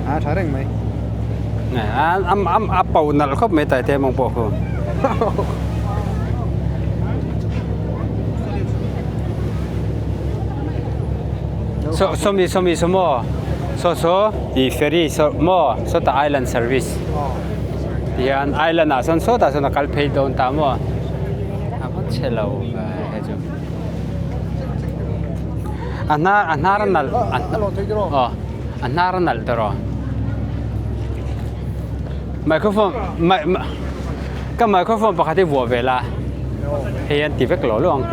A tha reng mai. A pau nalh khawp mai Taite mawng pawh khu. So sawmi sawmi saw maw saw saw i ferry saw maw sawtah island service tihian island ah sawn sawtah sawn a kal phei dawn ta maw a va chhe lo ve hei chu a hnar a hnar a nalh aw a hnar a nalh tawh rawh microphone ka microphone pakhat hi vuah ve la hei an ti vek lo lo ang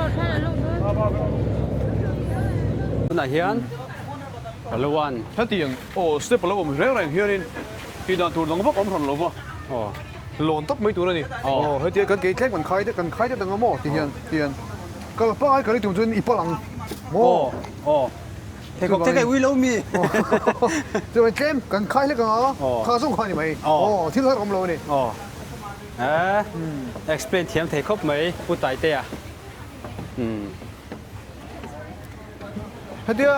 tunah hian Palawan hetiang aw step a lo awm reng reng hianin tih dan tur dang vak awm hran lo va aw lawn tawp mai tur a ni aw hetia kan kei thleng kan khai kan khai deuh ang a maw ti hian ti hian kal pangai kal i tum chuan i palh ang maw aw Pheikhawk te kai ui lo mi. Chuan tlem kan khai hlek ang a, kha zawng kha a ni mai. Aw, thil har awm lo a ni. Aw, explain thiam thei khawp mai Pu Taitea. Hetia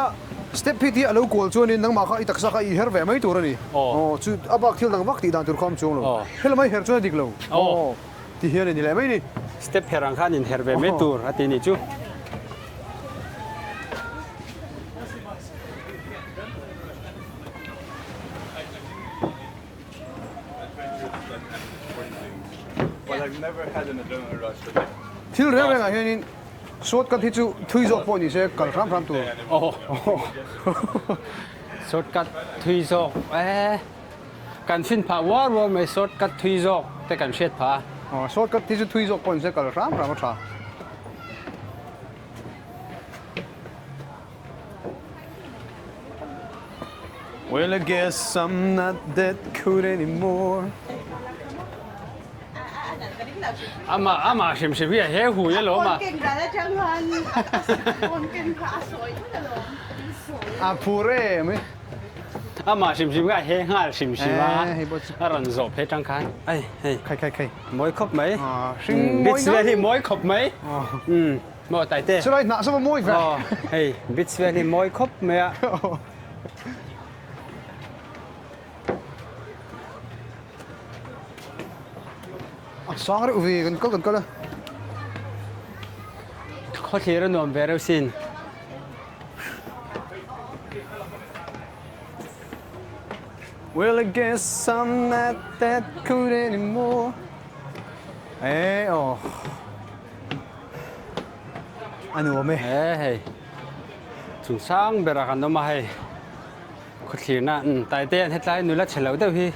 step hi tia a lo kual chuanin nangmah kha i taksa kha i her ve mai tur a ni. Aw, chu a bak thil dang vak tih dan tur kha a awm chuang lo. Helamai her chuan a dik lo. Aw, ti hian a ni leh mai ni. Step her ang khan inher ve mai tur a ti ni chu. Thil reng rengah hianin shortcut hi chu thui zawk pawh ni se kal hram hram tur. Shortcut thui zawk e kan fin phah uar uar mai shortcut thui zawk te kan hriat phah a. Shortcut hi chu thui zawk pawh ni se kal hram hram a tha. Well I guess I'm not that good anymore. Ama ama hrim hrim hi a he hui alawm a. A phur em e. Ama hrim hrim hi a he nghal hrim hrim a. A rawn zawh phei tang khan. Ai hei. Khai khai khai. Mawi khawp mai. Bits vel hi mawi khawp mai. Maw Taite. Chulai hnah saw mawi ve. Aw hei bits vel hi mawi khawp mai a. A sang reuh ve kan kal kan kal a. Khawthlir a nuam ve reuh sin. Well I guess I'm not that good anymore Eh aw A nuam e. He hei chung sang berah kan awm a hei khawthlirna Taite an hetlai nula chhe lo deuh hi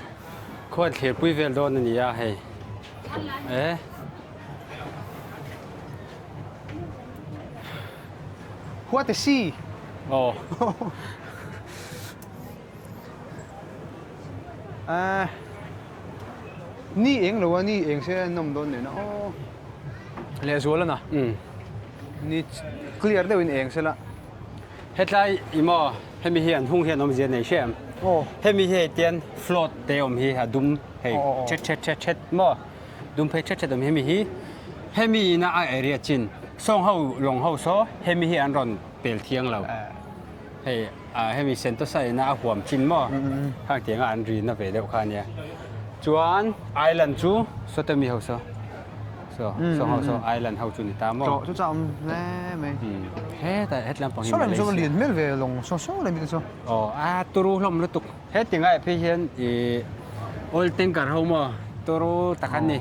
khuan thlirpui vel dawn a ni a hei eh. What a sea! Aw. Ah, ni eng lo a, ni eng se a nawm dawn nen a aw. Lehzual a na. Ni clear deuhin eng se la. Hetlai i maw hemi hi an hung hian awmzia nei hre em? Aw. Hemi hi hei tian float te awm hi a dum hei thet thet thet thet maw dum phei thet thet awm hi hemi hi hemi ina a area chin sawng ho lawng ho saw hemi hi an rawn pel thiang lo. Hei hemi Sentosa ina a huam chin maw khang tianga an ri na ve deuh kha ania chuan island chu sawte mi ho saw saw saw ho saw island ho chu ni ta maw chu cham hle mai hetah hetlam pang hi Malaysia saw lian hmel ve lawng saw saw lai mi te saw aw a turu hlawm lutuk hetinga phei hian i oil tanker ho maw turu tak an ni.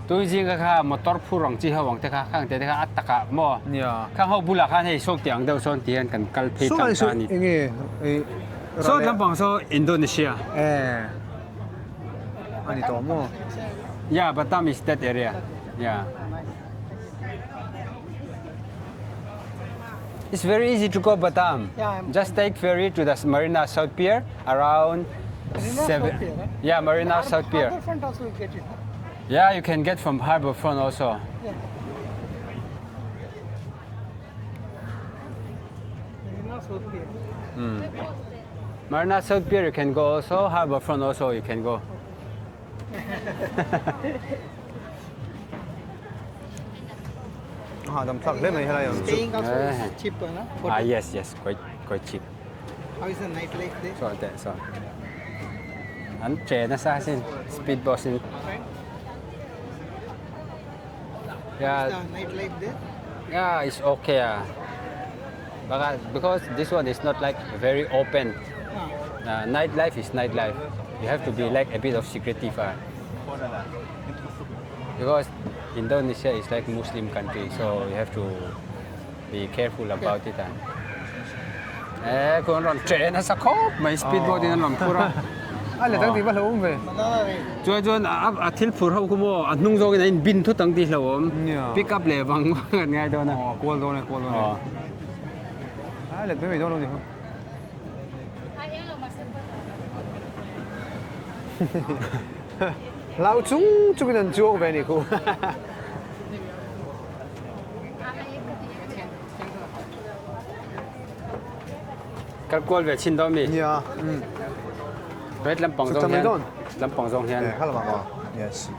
Tui zinga kha motor phur ang chi ho ang te kha khang te te kha a takah maw khang ho bulah khan hei sawk tih ang deuh sawn ti hian kan kal phei tlang ta a ni. Saw lampang saw Indonesia. Ani tawh maw? Yeah, Batam is that area. Yeah. It's very easy to go Batam. Just take ferry to the Marina South Pier around 7. Yeah, Marina South Pier. Harbourfront also you get it. Yeah, you can get from Harbourfront also. Yeah. Marina South Pier. Marina South Pier you can go also, Harbourfront also you can go. Hahdam thlak hle mai helai ang chu. Staying also is cheap, no? Ah yes yes, quite quite cheap. How is the night life there? Saw teh saw. An che nasa asin speed boat in. Yeah. Nightlife there? Yeah, it's okay. Ah. But because this one is not like very open. Uh, nightlife is nightlife. You have to be like a bit of secretive. Ah. Because Indonesia is like Muslim country, so you have to be careful about it. Ah. Eh, kun ron che na sa khop mai speedboat in an rawn phur a. A le dang ti va hlo awm ve. Chuan chuan a thil phur ho khu maw a hnung zawkin a in bin thut ang tih hlo awm. Pick up leh vang vang an ngai dawn a. Aw kual dawn e kual dawn e. A let mai mai dawn lo ni ho. Hlau chung chungin an chuang ve a ni khu. Kal kual ve chin dawn mi? Nia. Red lampang zawng hian. Lampang zawng hian. Kha lamah maw? Yes.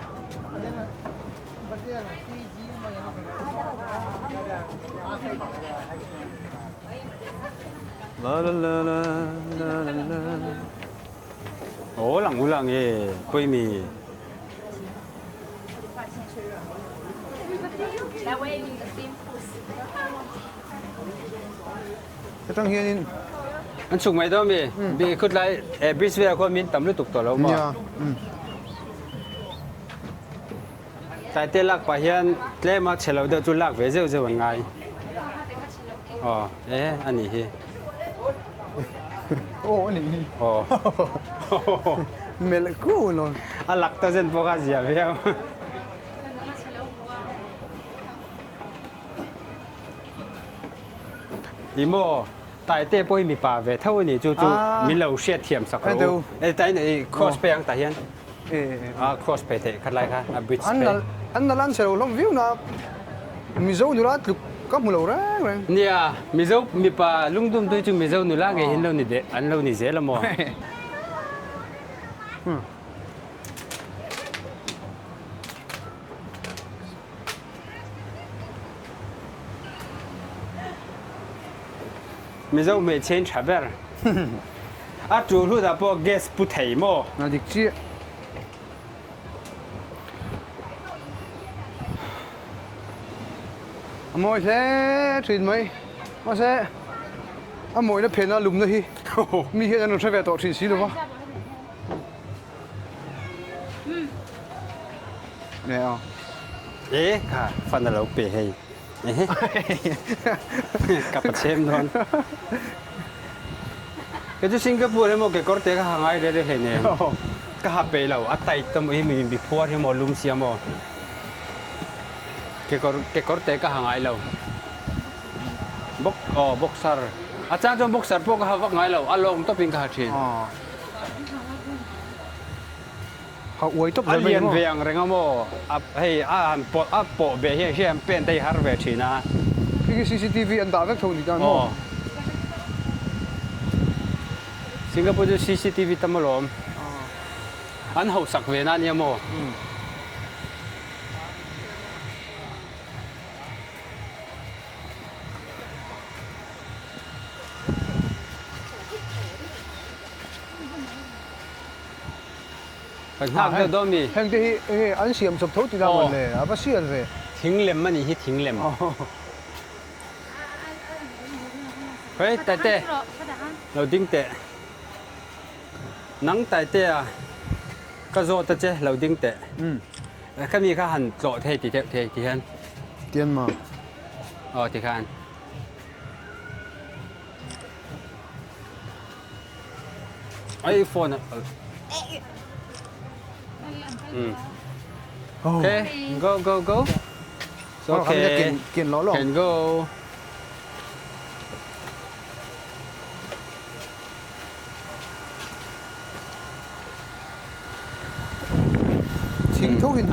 La la la la la la la. Oh lang ulang e pui mi. Hetang hianin an chhuk mai dawn mi bi khut lai e bridge velah khuan min tam lutuk tawh lo maw tlai te lak pah hian tlem a chhe lo deuh chu lak ve zeuh zeuh an ngai aw e a nih hi aw a nih hi aw melh ku lo a lak ta zen pawh kha a zia viau. Ni maw? Taite pawh hi mipa ve tho a ni chu chu min lo hriat thiam sak rawh u. E tai nei cross pe ang tah hian a cross pe theih khat lai kha a bridge pe. An nal an chhe lo hlawm viau na Mizo nula tluk ka hmu lo reng reng. Nia Mizo mipa lungdum tui chu Mizo nula ngei hi an lo ni deh an lo ni zel a maw? Mizo hmeichhe in tha ber. A tu hlut ah pawh gas pu thei maw? A dik chiah. A mawi hle thin mai. Mahse a mawina phena lumna hi mi hian an rawn hre ve tawh thin si lo va. Nge aw. E kha fan a lo pe hei. Ka pa chhem dawn. Kei chu Singapore emaw kekawr te ka ha ngai reh reh hleinem. Ka ha peih lo a tight ta maw hi mi mi phuar hi maw lum sia maw. Kekawr kekawr te ka ha ngai lo. Bok aw boxer a chang chuan boxer pawh ka ha vak ngai lo a lawng tawpin ka ha thin. Ha uai tawp A lian ve ang reng a maw? A hei a han pawh a pawh ve hian hriat an pen te hi har ve thin a. Khi khi cctv an dah vek tho ni tan maw? Aw. Singapore chu cctv tam alawm. An hausak ve na ania maw? Kan nghak deuh dawn mi. Heng te hi enge an siam chawp tho tih na mawn le a va sial ve. Thing lem a nih hi thing lem. Hei Taite lo ding teh. Nang Taite a ka zawt a che lo ding teh. Ka mi kha han tlawh thei ti deuh thei ti hian. Tian ma. Aw ti khan. Ai phone a Okay, go go go. It's okay. Can go.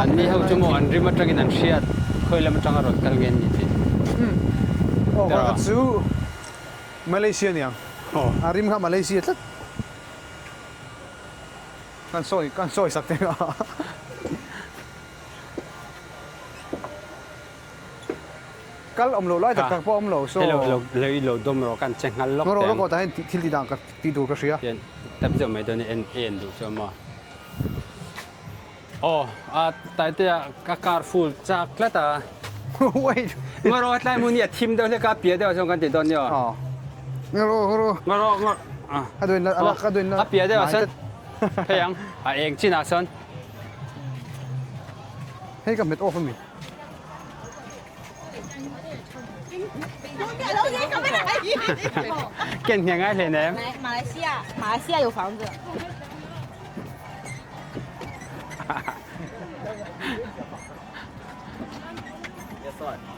An ni ho chu maw an rim atangin an hriat khawi lam atanga rawn kal nge an ni tih. Aw ka chu Malaysia niang. A rim kha Malaysia tlat. Kan sawi kan sawi sak teh a. Kal awm loh lai tak tak pawh awm lo so. Hei lo lo lo i lo dawm rawh kan che nghal lawk teh ang. Rawh lawk aw tah hian thil ti dan ka tih tur ka hria. Tian tap deuh mai dawn i en en duh chu a maw. Aw a Taitea ka car full chak tlat a. Wait. Ngawrawh tlai hmun hi a thim deuh hlek a, piah deuh ah chuan kan ti dawn nia. Aw. Ngawrawh ngawrawh. Ngawrawh ngawr ah. A duin la a duin la. A piah deuh ah chuan hei ang a eng chin ah chuan. Hei ka hmet off a mi. Ken nghe ngai hle nem.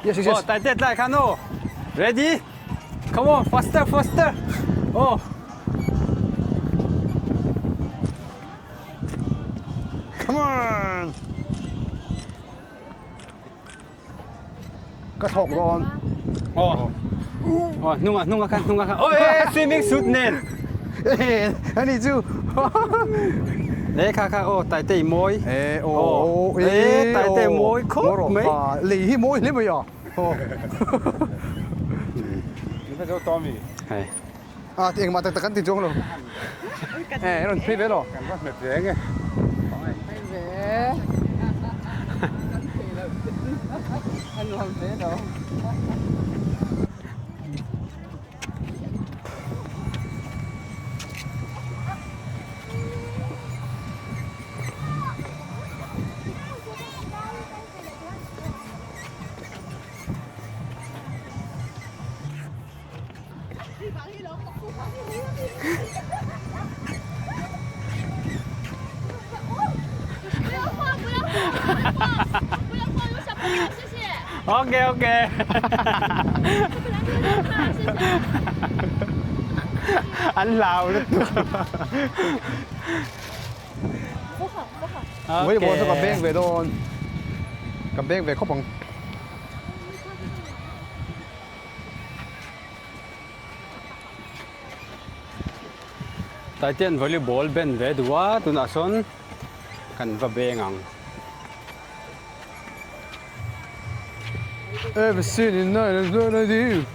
Yes, yes, yes. Oh, tai tet lai khan o. Ready? Come on, faster, faster. Oh. Come on. Ka thawk dawn. Oh. Oh, hnungah hnungah khan hnungah khan. Oh, eh, swimming suit nen. Ani chu. Eh, kha kha oh, tai te mawi. Eh, oh, eh, tai te mawi khawp mai. Lei hi mawi hle mai a. Oh. Hei. A ti engmah tak tak kan ti chuang lo. Eh, rawn phei ve lo. Kan va hmet ve nge. Phei ve. Kan phei lo. An nuam ve lo. Ok ok. An hlau lutuk. Volleyball chu ka beng ve dawn. Ka beng ve khawp ang. Taitean volleyball ben ve duh a, tunah sawn kan va beng ang. Ever seen in night is gonna do.